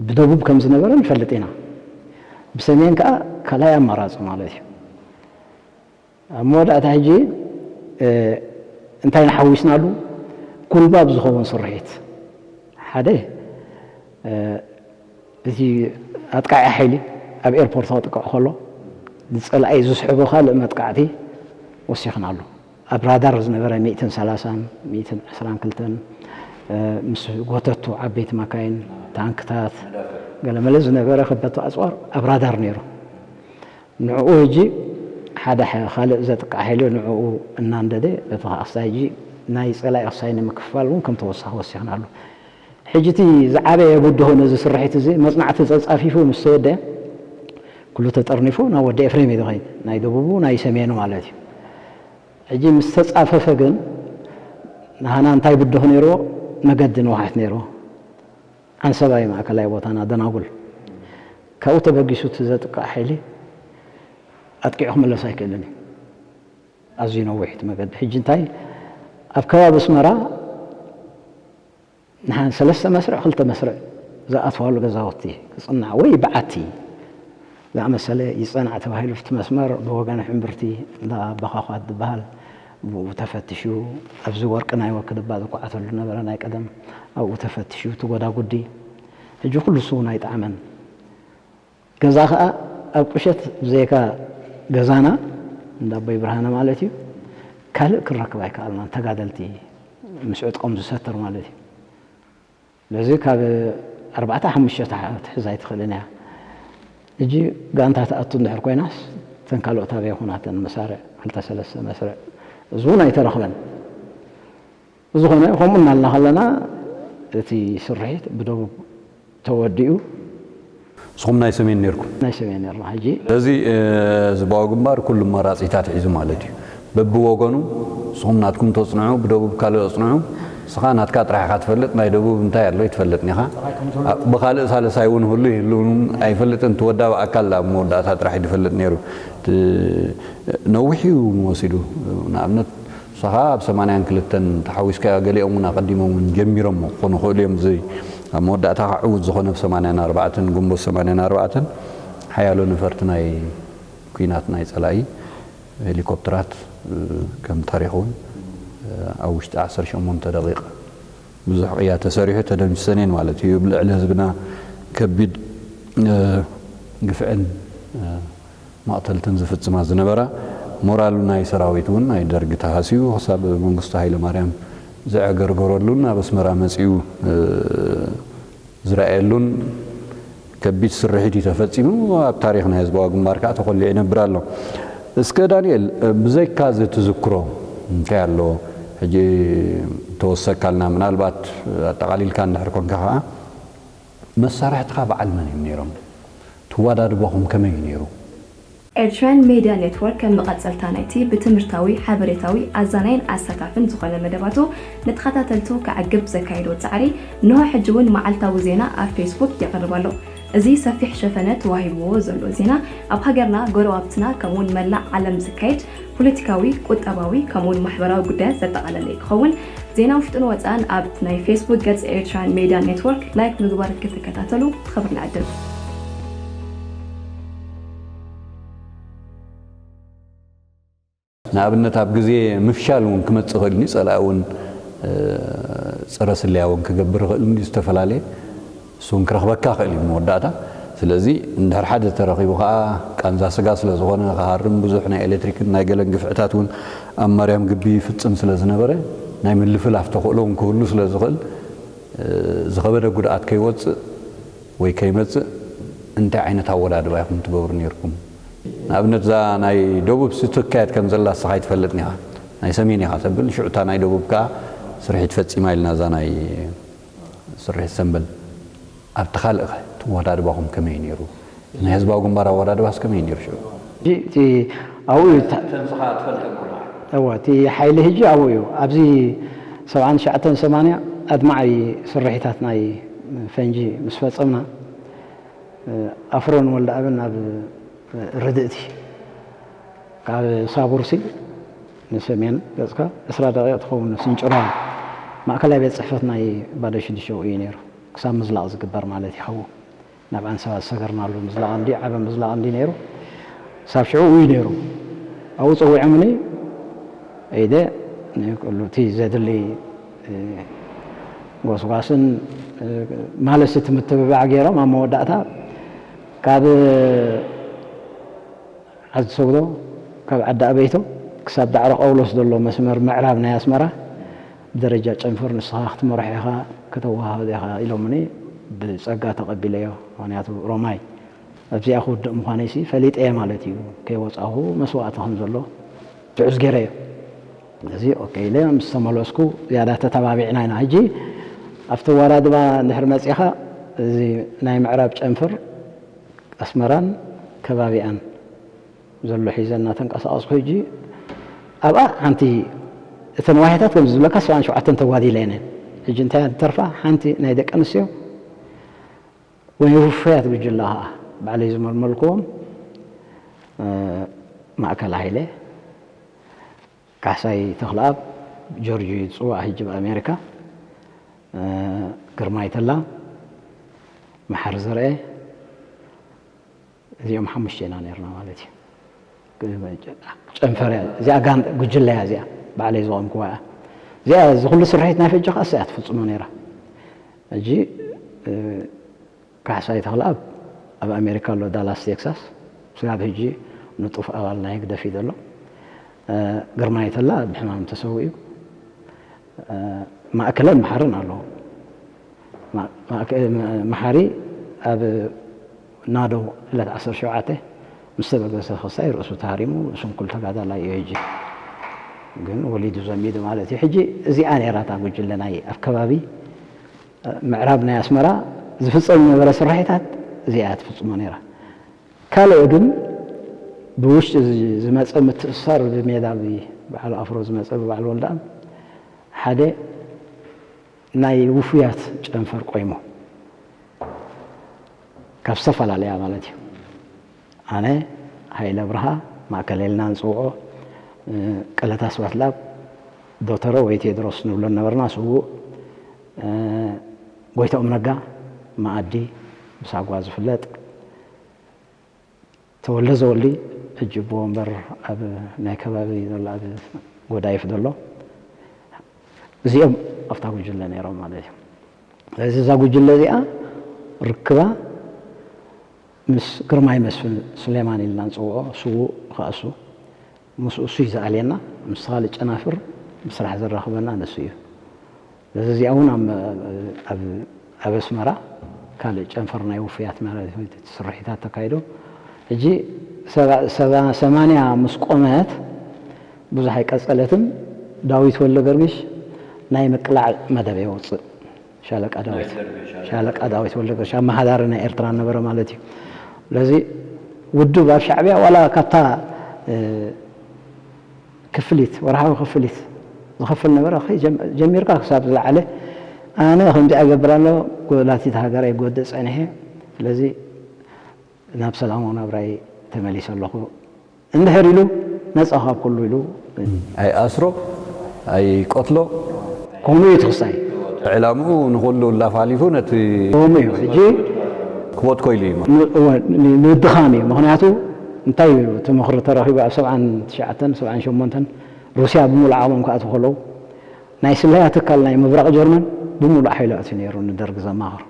ብደቡብ ከም ዝነበረ ንፈልጥ ኢና። ብሰሜን ከኣ ካልኣይ ኣማራጺ ማለት እዩ። ኣብ መወዳእታ ሕጂ፣ እ፣ እንታይ ንሓዊስናሉ? ጉልባብ ዝኸውን ስርሒት። ሓደ፣ እ፣ እቲ ኣጥቃዒ ሓይሊ ኣብ ኤርፖርት ከጥቅዕ ከሎ፣ ንጸላኢ ዝስሕቦ ካልእ መጥቃዕቲ ወሲኽናሉ። ኣብ ራዳር ዝነበረ ሚእትን ሰላሳን ሚእትን ዕስራን ክልተን፣ እ፣ ምስ ጎተቱ ዓበይቲ መካይን፣ ታንክታት፣ ገለመለ ዝነበረ ከበቱ ኣጽዋር ኣብ ራዳር ነይሩ። ንዕኡ ሕጂ ሓደ ሓ-፣ ካልእ ዘጥቅዕ ሓይሊ ንዕኡ እናንደደ፣ በቲ ክሳይ ሕጂ ናይ ጸላኢ ክሳይ ንምክፋል እውን ከም ተወሳኺ ወሲኽናሉ። ሕጂ እቲ ዝዓበየ ብድሆ ነዚ ስርሒት እዚ መጽናዕቲ ጸጻፊፉ ምስ ተወደአ፣ ኩሉ ተጠርኒፉ ናብ ወዲ ኤፍሬም እዩ ዝኸይድ። ናይ ደቡቡ ናይ ሰሜኑ ማለት እዩ። ሕጂ ምስ ተጻፈፈ ግን ንሃና እንታይ ብድሆ ነይርዎ? መገዲ ንውሓት ነይርዎ። ዓንሰባ እዩ ማእከላይ ቦታና፣ ደናጉል። ካብኡ ተበጊሱ እቲ ዘጥቅዕ ሓይሊ ኣጥቂዑ ክምለስ ኣይክእልን እዩ። ኣዝዩ ነዊሕ እቲ መገዲ። ሕጂ እንታይ ኣብ ከባቢ ኣስመራ ንሓን ሰለስተ መስርዕ፣ ክልተ መስርዕ ዝኣትዋሉ ገዛውቲ ክጽናዕ ወይ በዓቲ ዝኣመሰለ ይጸናዕ ተባሂሉ፣ እቲ መስመር ብወገን ሕምብርቲ እንዳ በኻዃት ዝበሃል ብኡ ተፈቲሹ፣ ኣብዚ ወርቂ ናይ ወክድባ ዝኳዓተሉ ነበረ ናይ ቀደም፣ ኣብኡ ተፈቲሹ፣ እቲ ጎዳጉዲ ሕጂ ኩሉ ስውን ኣይጠዓመን። ገዛ ኸኣ ኣብ ቁሸት ብዘይካ ገዛና፣ እንዳ ኣቦይ ብርሃነ ማለት እዩ፣ ካልእ ክንረክብ ኣይከኣልናን። ተጋደልቲ ምስ ዕጥቆም ዝሰትር ማለት እዩ። ስለዚ ካብ ኣርባዕተ ሓሙሽተ ትሓ-፣ ትሕዝ ኣይትኽእልን እያ። ሕጂ ጋንታ ትኣቱ እንድሕር ኮይናስ፣ እተን ካልኦት ኣበይ ይኹናተን መሳርዕ፣ ክልተ ሰለስተ መስርዕ፣ እዚ እውን ኣይተረኽበን። ብዝኾነ፣ ከምኡ እናልና ከለና፣ እቲ ስርሒት ብደቡብ ተወዲኡ። ንስኹም ናይ ሰሜን ነይርኩም? ናይ ሰሜን ነርና። ሕጂ ስለዚ፣ እ፣ ህዝባዊ ግንባር ኩሉ ኣማራጺታት ሒዙ ማለት እዩ። በብወገኑ ንስኹም ናትኩም ተጽንዑ፣ ብደቡብ ካልእ ኣጽንዑ። ንስኻ ናትካ ጥራሕ ኢኻ ትፈልጥ፣ ናይ ደቡብ እንታይ ኣሎ ኣይትፈልጥን ኢኻ። ብኻልእ ሳልሳይ እውን ህሉ ይህሉ እውን ኣይፈልጥን። እቲ ወዳቢ ኣካል ኣብ መወዳእታ ጥራሕ እዩ ዝፈልጥ ነይሩ። እቲ ነዊሕ እዩ እውን ወሲዱ። ንኣብነት ንስኻ ኣብ ሰማንያን ክልተን ተሓዊስካዮ፣ ገሊኦም እውን ኣቐዲሞም እውን ጀሚሮሞ ክኾኑ ይኽእሉ እዮም። እዚ ኣብ መወዳእታ ከዓ ዕዉት ዝኾነ ብ ሰማንያን ኣርባዕተን፣ ግንቦት ሰማንያን ኣርባዕተን ሓያሎ ነፈርቲ ናይ ኲናት ናይ ጸላኢ ሄሊኮፕተራት፣ እ፣ ከም ታሪኽ እውን፣ እ፣ ኣብ ውሽጢ ዓሰርተ ሸሞንተ ደቂቕ ብዙሕ ቅያ ተሰሪሑ ተደምሲሰን እየን ማለት እዩ። ኣብ ልዕሊ ህዝብና ከቢድ፣ እ፣ ግፍዕን፣ እ፣ መቕተልትን ዝፍጽማ ዝነበራ፣ ሞራል ናይ ሰራዊት እውን ናይ ደርጊ ተሃስዩ፣ ክሳብ መንግስቱ ሃይለማርያም ዘዕገርገረሉን ኣብ ኣስመራ መጺኡ፣ እ፣ ዝረኣየሉን ከቢድ ስርሒት እዩ ተፈጺሙ። ኣብ ታሪኽ ናይ ህዝባዊ ግንባር ከኣ ተኾሊዑ ይነብር ኣሎ። እስከ ዳንኤል፣ እ፣ ብዘይካ እዚ ትዝክሮ እንታይ ኣሎ? ሕጂ ተወሰካልና፣ ምናልባት ኣጠቓሊልካ እንድሕር ኮንካ ከኣ፣ መሳርሕትኻ በዓል መን እዮም ነይሮም? ትወዳድባኹም ከመይ እዩ ነይሩ? ኤርትራን ሜድያ ኔትወርክ ከም መቐጸልታ ናይቲ ብትምህርታዊ፣ ሓበሬታዊ፣ ኣዛናይን ኣሳታፍን ዝኾነ መደባቱ ንተኸታተልቱ ከዕግብ ዘካየዶ ጻዕሪ፣ እንሆ ሕጂ እውን መዓልታዊ ዜና ኣብ ፌስቡክ የቕርብ ኣሎ። እዚ ሰፊሕ ሸፈነ ተዋሂብዎ ዘሎ ዜና፣ ኣብ ሃገርና፣ ጎረባብትና፣ ከምኡውን መላእ ዓለም ዝካየድ ፖለቲካዊ፣ ቁጠባዊ፣ ከምኡውን ማሕበራዊ ጉዳያት ዘጠቓለለ ክኸውን፣ ዜና ውሽጥን ወጻእን ኣብ ናይ ፌስቡክ ገጽ ኤርትራን ሜድያ ኔትወርክ ላይክ ምግባር ክትከታተሉ ብኽብሪ ንዕድም። ንኣብነት፣ ኣብ ግዜ ምፍሻል እውን ክመጽእ ይኽእል እዩ። ጸላኢ እውን፣ እ፣ ጸረ ስለያ እውን ክገብር ይኽእል እዩ። ዝተፈላለየ እሱ እውን ክረኽበካ ይኽእል እዩ መወዳእታ። ስለዚ እንድሕር ሓደ ተረኺቡ ከኣ ቃንዛ ስጋ ስለ ዝኾነ፣ ክሃርም ብዙሕ ናይ ኤሌክትሪክን ናይ ገለን ግፍዕታት እውን ኣብ ማርያም ግቢ ይፍጽም ስለ ዝነበረ፣ ናይ ምልፍላፍ ተኽእሎ እውን ክህሉ ስለ ዝኽእል፣ እ፣ ዝኸበደ ጉድኣት ከይወጽእ ወይ ከይመጽእ እንታይ ዓይነት ኣወዳድባ ኢኹም ትገብሩ ነይርኩም? ንኣብነት፣ እዛ ናይ ደቡብ ሲ ትካየድ ከም ዘላ ንስኻ ኣይትፈልጥን ኢኻ። ናይ ሰሜን ኢኻ ተብል፣ ሽዑ እታ ናይ ደቡብ ከኣ ስርሒት ፈጺማ ኢልና፣ እዛ ናይ ስርሒት ሰምበል። ኣብቲ ካልእ ኸ ትወዳድባኹም ከመይ ነይሩ? ናይ ህዝባዊ ግንባር ኣወዳድባስ ከመይ ነይሩ ሽዑ? እቲ ኣብኡ እዩ እታ እተን ንስኻ ትፈልጠን ኩሉ። እወ፣ እቲ ሓይሊ ሕጂ ኣብኡ እዩ። ኣብዚ ሰብዓን ትሽዓተን ሰማንያ ኣድማዒ ስርሒታት ናይ ፈንጂ ምስ ፈጸምና፣ ኣፍሮ ንወልደኣብ ናብ ርድእቲ፣ ካብ ሳቡርሲ ንሰሜን ገጽካ ዕስራ ደቂቕ ትኸውን፣ ስንጭሮ። ማእከላይ ቤት ጽሕፈት ናይ ባዶ ሽዱሽተ እዩ ነይሩ። ክሳብ ምዝላቕ ዝግበር ማለት ይኸውን። ናብ ኣንሰባ ዝሰገርናሉ ምዝላቕ እንዲ ዓበ ምዝላቕ እንዲ ነይሩ። ክሳብ ሽዑ እዩ ነይሩ። ኣብኡ ጸዊዖምኒ። ኢደ ንኩሉ እቲ ዘድሊ፣ እ፣ ጎስጓስን፣ እ፣ ማለት እቲ ምትብባዕ ገይሮም ኣብ መወዳእታ ካብ ዓዲ ሰጉዶ፣ ካብ ዓዲ ኣበይቶ ክሳብ ዳዕሮ ቀውሎስ ዘሎ መስመር ምዕራብ ናይ ኣስመራ ብደረጃ ጨንፈር ንስኻ ክትመርሖ ኢኻ፣ ከተወሃህዶ ኢኻ ኢሎምኒ። ብጸጋ ተቐቢለዮ። ምኽንያቱ ሮማይ ኣብዚኣ ክውድእ ምዃነይሲ ፈሊጠ እየ ማለት እዩ። ከይወጻኹ መስዋእቲ ከም ዘሎ ትዕዝ ገይረዮ። እዚ ኦኬ ኢለ ምስ ተመለስኩ ዝያዳ ተተባቢዕና ኢና። ሕጂ ኣብቲ ኣወዳድባ እንድሕር መጺኻ፣ እዚ ናይ ምዕራብ ጨንፈር ኣስመራን ከባቢኣን ዘሎ ሒዘ እናተንቀሳቐስኩ፣ ሕጂ ኣብኣ ሓንቲ፣ እተን ዋህያታት ከምዚ ዝብለካ ሰብዓን ሸውዓተን ተጓዲለን እየን። ሕጂ እንታይ እያ ትተርፋ? ሓንቲ ናይ ደቂ ኣንስትዮ ወይ ውፉያት ጉጅለ ኸዓ ባዕለይ ዝመልመልክዎም፣ እ፣ ማእከል ሃይለ፣ ካሕሳይ ተኽለኣብ፣ ጆርጅ እዩ ዝጽዋዕ ሕጂ ብኣሜሪካ፣ እ፣ ግርማይ ተላ፣ መሓሪ ዘርኤ፣ እዚኦም ሓሙሽተ ኢና ነይርና ማለት እዩ። ጨንፈር እያ እዚኣ፣ ጋን-፣ ጉጅለ እያ እዚኣ፣ ባዕለይ ዝቖምኩዋ እያ። እዚኣ፣ እዚ ኩሉ ስርሒት ናይ ፈጆ ኸኣ እሳ እያ ትፍጽሞ ነይራ። ሕጂ፣ እ፣ ካሕሳይ ተኽለኣብ ኣብ ኣሜሪካ ኣሎ፣ ዳላስ ቴክሳስ። ስጋብ ሕጂ ንጡፍ ኣባል ናይ ህግደፍ እዩ ዘሎ። እ፣ ግርማይ ተላ ብሕማም ተሰዊኡ። እ፣ ማእከለን መሓርን ኣለዉ። ማ-፣ ማእከ-፣ መ-፣ መሓሪ ኣብ ናደው ዕለት ዓሰርተ ሸውዓተ ምስ ተበገሰ ክሳይ ርእሱ ተሃሪሙ ስንኩል ተጋዳላይ እዩ። ሕጂ ግን ወሊዱ ዘሚዱ ማለት እዩ። ሕጂ እዚኣ ነይራ እታ ጉጅለ ናይ ኣብ ከባቢ ምዕራብ ናይ ኣስመራ ዝፍጸም ዝነበረ ስርሒታት እዚኣ ትፍጽሞ ነይራ። ካልኦ ግን ብውሽጢ ዝ-፣ ዝመጸ ምትእስሳር ብሜዳ ብ-፣ በዓል ኣፍሮ ዝመጸ ብበዓል ወልደኣብ ሓደ ናይ ውፉያት ጨንፈር ቆይሙ ካብ ዝተፈላለያ ማለት እዩ። ኣነ፣ ሃይለ ብርሃ፣ ማእከል ኢልና ንጽውዖ፣ እ፣ ቀለታ ስብሐት ለኣብ፣ ዶተሮ ወይ ቴድሮስ ንብሎ ነበርና፣ ስዉእ፣ እ፣ ጎይትኦም ነጋ፣ መኣዲ፣ ብሳጓ ዝፍለጥ፣ ተወልደ ዘወልዲ፣ ሕጂ ኣቦ ወንበር ኣብ ናይ ከባቢ ዘሎ፣ ኣብ ጎዳይፍ ዘሎ፣ እዚኦም ኣብታ ጉጅለ ነይሮም ማለት እዩ። ስለዚ እዛ ጉጅለ እዚኣ ርክባ ምስ ግርማይ መስፍን ሱሌማን ኢልና ንጽውዖ፣ ስዉእ ከኣ እሱ፣ ምስኡ እሱ እዩ ዝኣልየና፣ ምስ ካልእ ጨናፍር ምስራሕ ዘራኽበና ንሱ እዩ። ስለዚ እዚኣ እውን ኣብ፣ ኣብ፣ ኣብ ኣስመራ ካልእ ጨንፈር ናይ ውፉያት ማለት እዩ፣ እቲ ስርሒታት ተካይዱ። ሕጂ ሰባ-፣ ሰባ-፣ ሰማንያ ምስ ቆመት ብዙሕ ኣይቀጸለትን። ዳዊት ወልደገርግሽ ናይ ምቅላዕ መደብ የውጽእ። ሻለቃ ዳዊት፣ ሻለቃ ዳዊት ወልደገርግሽ ኣመሓዳሪ ናይ ኤርትራ ነበረ ማለት እዩ። ስለዚ ውድብ ኣብ ሻዕብያ ዋላ ካብታ፣ እ፣ ክፍሊት፣ ወርሓዊ ክፍሊት ዝኸፍል ነበረ። ከይ ጀም-፣ ጀሚርካ ክሳብ ዝለዓለ፣ ኣነ ከምዚ እገብር ኣሎ፣ ጎላቲት ሃገር ኣይጎድእ ጸኒሐ። ስለዚ ናብ ሰላማዊ ናብራይ ተመሊሰ ኣለኹ። እንድሕር ኢሉ ነጻ ካብ ኩሉ ኢሉ ኣይኣስሮ፣ ኣይቀትሎ። ከምኡ እዩ እቲ ክስታይ። ዕላምኡ ንኹሉ እላፋሊፉ ነቲ ከምኡ እዩ። ሕጂ ክቦት ኮይሉ እዩ። ን-፣ እወ፣ ን-፣ ንድኻም እዩ። ምኽንያቱ እንታይ እዩ፣ እቲ ምኽሪ ተረኺቡ ኣብ ሰብዓን ትሽዓተን ሰብዓን ሸሞንተን ሩስያ ብምሉእ ዓቕሞም ክኣትዉ ከለዉ ናይ ስለያ ትካል ናይ ምብራቕ ጀርመን ብምሉእ ሓይሉ ኣትዩ ነይሩ ንደርጊ ዘማኽር።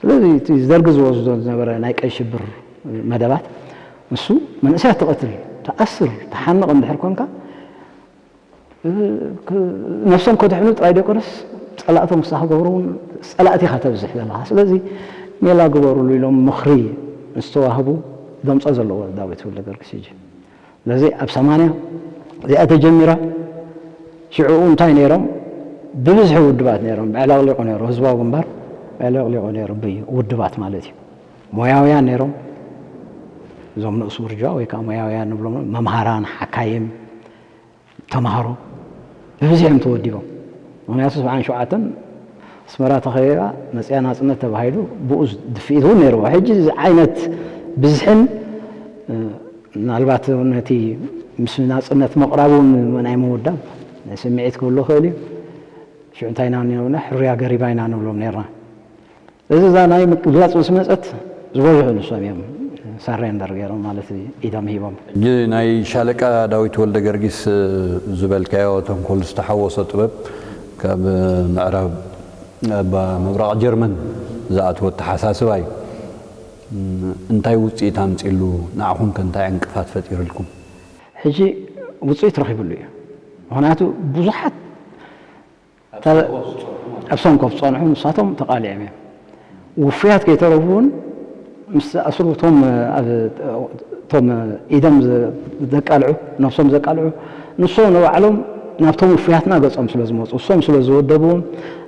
ስለዚ እቲ ደርጊ ዝወስዶ ዝነበረ ናይ ቀይ ሽብር መደባት፣ ንሱ መንእሰያት ትቐትል፣ ትኣስር፣ ትሓንቕ እንድሕር ኮንካ፣ እ፣ ክ-፣ ነብሶም ከድሕኑ ጥራይ ደይኮነስ ጸላእቶም ንስኻ ክገብሩ እውን ጸላእቲ ኢኻ ተብዝሕ ዘለኻ። ስለዚ ሜላ ግበሩሉ ኢሎም ምኽሪ ምስ ተዋህቡ፣ ደምጾ ዘለዎ ዳዊት ወልደገርግስ ሕጂ። ስለዚ ኣብ ሰማንያ እዚኣ ተጀሚራ። ሽዑኡ እንታይ ነይሮም? ብብዝሒ ውድባት ነይሮም። ብዕለቕሊቑ ነይሩ። ህዝባዊ ግንባር ብዕለቕሊቑ ነይሩ። ብይ-፣ ውድባት ማለት እዩ። ሞያውያን ነይሮም። እዞም ንኡስ ውርጃ ወይ ከዓ ሞያውያን ንብሎም፣ መምሃራን፣ ሓካይም፣ ተምሃሮ ብብዝሒ እዮም ተወዲቦም። ምኽንያቱ ሰብዓን ሸውዓተን ኣስመራ ተኸቢባ መጽያ ናጽነት ተባሂሉ ብኡ ድፍኢት እውን ነይርዎ። ሕጂ እዚ ዓይነት ብዝሕን፣ እ፣ ምናልባት እውን ነቲ ምስ ናጽነት ምቕራቡ እውን ናይ ምውዳብ ናይ ስምዒት ክህሉ ይኽእል እዩ። ሽዑ እንታይ ኢና ንብሎም? ሕሩያ ገሪባ ኢና ንብሎም ነርና። እዚ እዛ ናይ ምግላጽ ምስ መጸት ዝበዝሑ ንሶም እዮም ሳሬንደር ገይሮም፣ ማለት ኢዶም ሂቦም። ሕጂ ናይ ሻለቃ ዳዊት ወልደ ገርጊስ ዝበልካዮ ተንኮል ዝተሓወሶ ጥበብ ካብ ምዕራብ፣ ኣብ ምብራቕ ጀርመን ዝኣትወ ኣተሓሳስባ እዩ። እንታይ ውጽኢት ኣምጺሉ? ንዓኹም ከ እንታይ ዕንቅፋት ፈጢሩልኩም? ሕጂ ውጽኢት ረኺብሉ እዩ። ምኽንያቱ ብዙሓት ኣብ ሰንኮፍ ዝጸንሑ ንሳቶም ተቓሊዖም እዮም። ውፉያት ከይተረፉ እውን ምስ ዝኣስሩ እቶም ኣብ፣ እቶም ኢዶም ዘቃልዑ፣ ነብሶም ዘቃልዑ፣ ንሶም ንባዕሎም ናብቶም ውፉያትና ገጾም ስለ ዝመጹ፣ እሶም ስለ ዝወደብዎም፣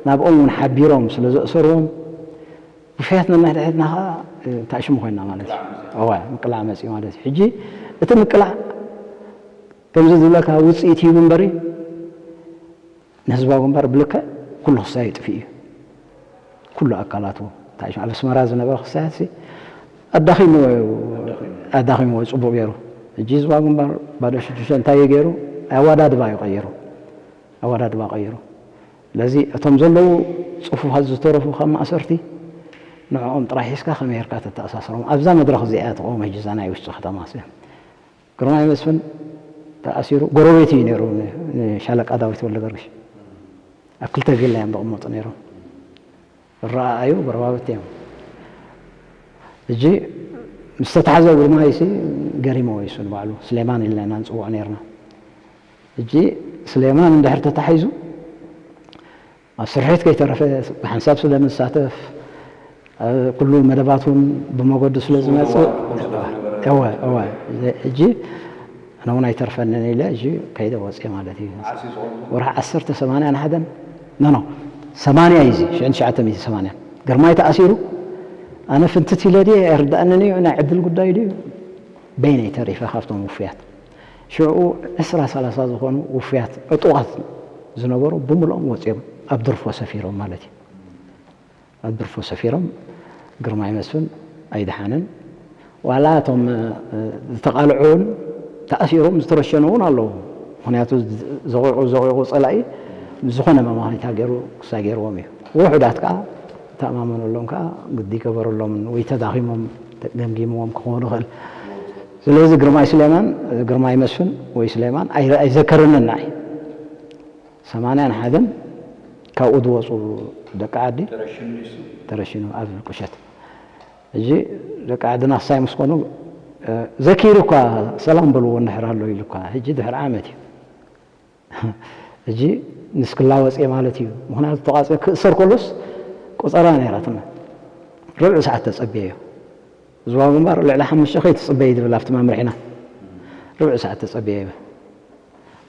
ናብኦም እውን ሓቢሮም ስለ ዘእሰርዎም፣ ውፉያት ነንሕድሕድና ኸዓ እንታይ ሽሙ ኮይንና ማለት እዩ። እዋ፣ ምቅላዕ መጺኡ ማለት እዩ። ሕጂ እቲ ምቅላዕ ከምዚ ዝብለካ ውጽኢት ሂቡ እምበሪ፣ ንህዝባዊ ግንባር ብልክዕ ኩሉ ክሳይ ጥፊኡ እዩ። ኩሉ ኣካላቱ፣ እንታይ ሽሙ፣ ኣብ ኣስመራ ዝነበረ ክሳያት ሲ ኣዳኺምዎ እዩ፣ ኣዳኺምዎ እዩ ጽቡቕ ገይሩ። ሕጂ ህዝባዊ ግንባር ባዶ ሽዱሽተ እንታይ እዩ ገይሩ? ኣወዳድባ እዩ ቀይሩ። ኣወዳድባ ቀይሩ። ስለዚ እቶም ዘለዉ ጽፉፋት ዝተረፉ ካብ ማእሰርቲ ንዕኦም ጥራሕ ሒዝካ ከመይ ጌርካ ተተኣሳስሮም? ኣብዛ መድረኽ እዚኣ እያ ትቐውም ሕጂ እዛ ናይ ውሽጢ ከተማ ሲ። ግርማይ መስፍን ተኣሲሩ፣ ጎረቤት እዩ ነይሩ ን-፣ ንሻለቃ ዳዊት ወልደገርግሽ። ኣብ ክልተ ቪላ እዮም ዝቕመጡ ነይሮም። ረኣዩ ጎረባብቲ እዮም። ሕጂ ምስ ተታሕዘ ግርማይ ሲ ገሪሞ እዩ እሱ ንባዕሉ። ስሌማን ኢልና ኢና ንጽውዖ ነይርና። ሕጂ ስሌማን እንድሕር ተታሒዙ ኣብ ስርሒት ከይተረፈ ብሓንሳብ ስለ ንሳተፍ፣ ኣብ ኩሉ መደባት እውን ብመገዱ ስለ ዝመጽእ፣ እወ፣ እወ። ሕጂ ኣነ እውን ኣይተርፈንን ኢለ፣ ሕጂ ከይደ ወፅየ ማለት እዩ። ወርሒ ዓሰርተ ሰማንያን ሓደን፣ ኖ፣ ኖ፣ ሰማንያ እዩ እዚ፣ ሽሕን ትሽዓተ ሚእቲ ሰማንያን። ግርማይ ተኣሲሩ፣ ኣነ ፍንትት ኢለ ድየ ኣይርዳእንን እዩ፣ ናይ ዕድል ጉዳይ ድዩ? በይነይ ተሪፈ ካብቶም ውፉያት። ሽዑ ዕስራ ሰላሳ ዝኾኑ ውፉያት ዕጡቓት ዝነበሩ ብምልኦም ወፂኦም ኣብ ድርፎ ሰፊሮም ማለት እዩ። ኣብ ድርፎ ሰፊሮም ግርማይ መስፍን ኣይደሓንን። ዋላ እቶም፣ እ፣ ዝተቓልዑ እውን ተኣሲሮም ዝተረሸኑ እውን ኣለዉ። ምኽንያቱ ዘቑቑ፣ ዘቑቑ ጸላኢ ዝኾነ መማኺታ ገይሩ ክሳይ ገይርዎም እዩ። ውሑዳት ከኣ ተኣማመነሎም ከኣ ግዲ ይገበረሎምን ወይ ተዳኺሞም ገምጊምዎም ክኾኑ ይኽእል። ስለዚ ግርማይ ስሌማን፣ ግርማይ መስፍን ወይ ስሌማን ኣይ-፣ ኣይዘከረንን ንዓይ። ሰማንያን ሓደን ካብኡ ዝወፁ ደቂ ዓዲ ተረሽኑ ኣብ ቁሸት። ሕጂ ደቂ ዓድና ክሳይ ምስ ኮኑ፣ እ፣ ዘኪሩ እኳ ሰላም በልዎ እንድሕር ኣሎ ኢሉ እኳ፣ ሕጂ ድሕሪ ዓመት እዩ። ሕጂ ንስክላ ወፅየ ማለት እዩ። ምኽንያቱ ተቋፅየ ክእሰር ከሎስ ቆፀራ ነይራትና። ርብዒ ሰዓት ተፀብየዮ። ዞባ ግንባር ልዕሊ ሓሙሽተ ከይትፅበይ ዝብል ኣብቲ መምርሒና። ርብዒ ሰዓት ተፀብየዮ።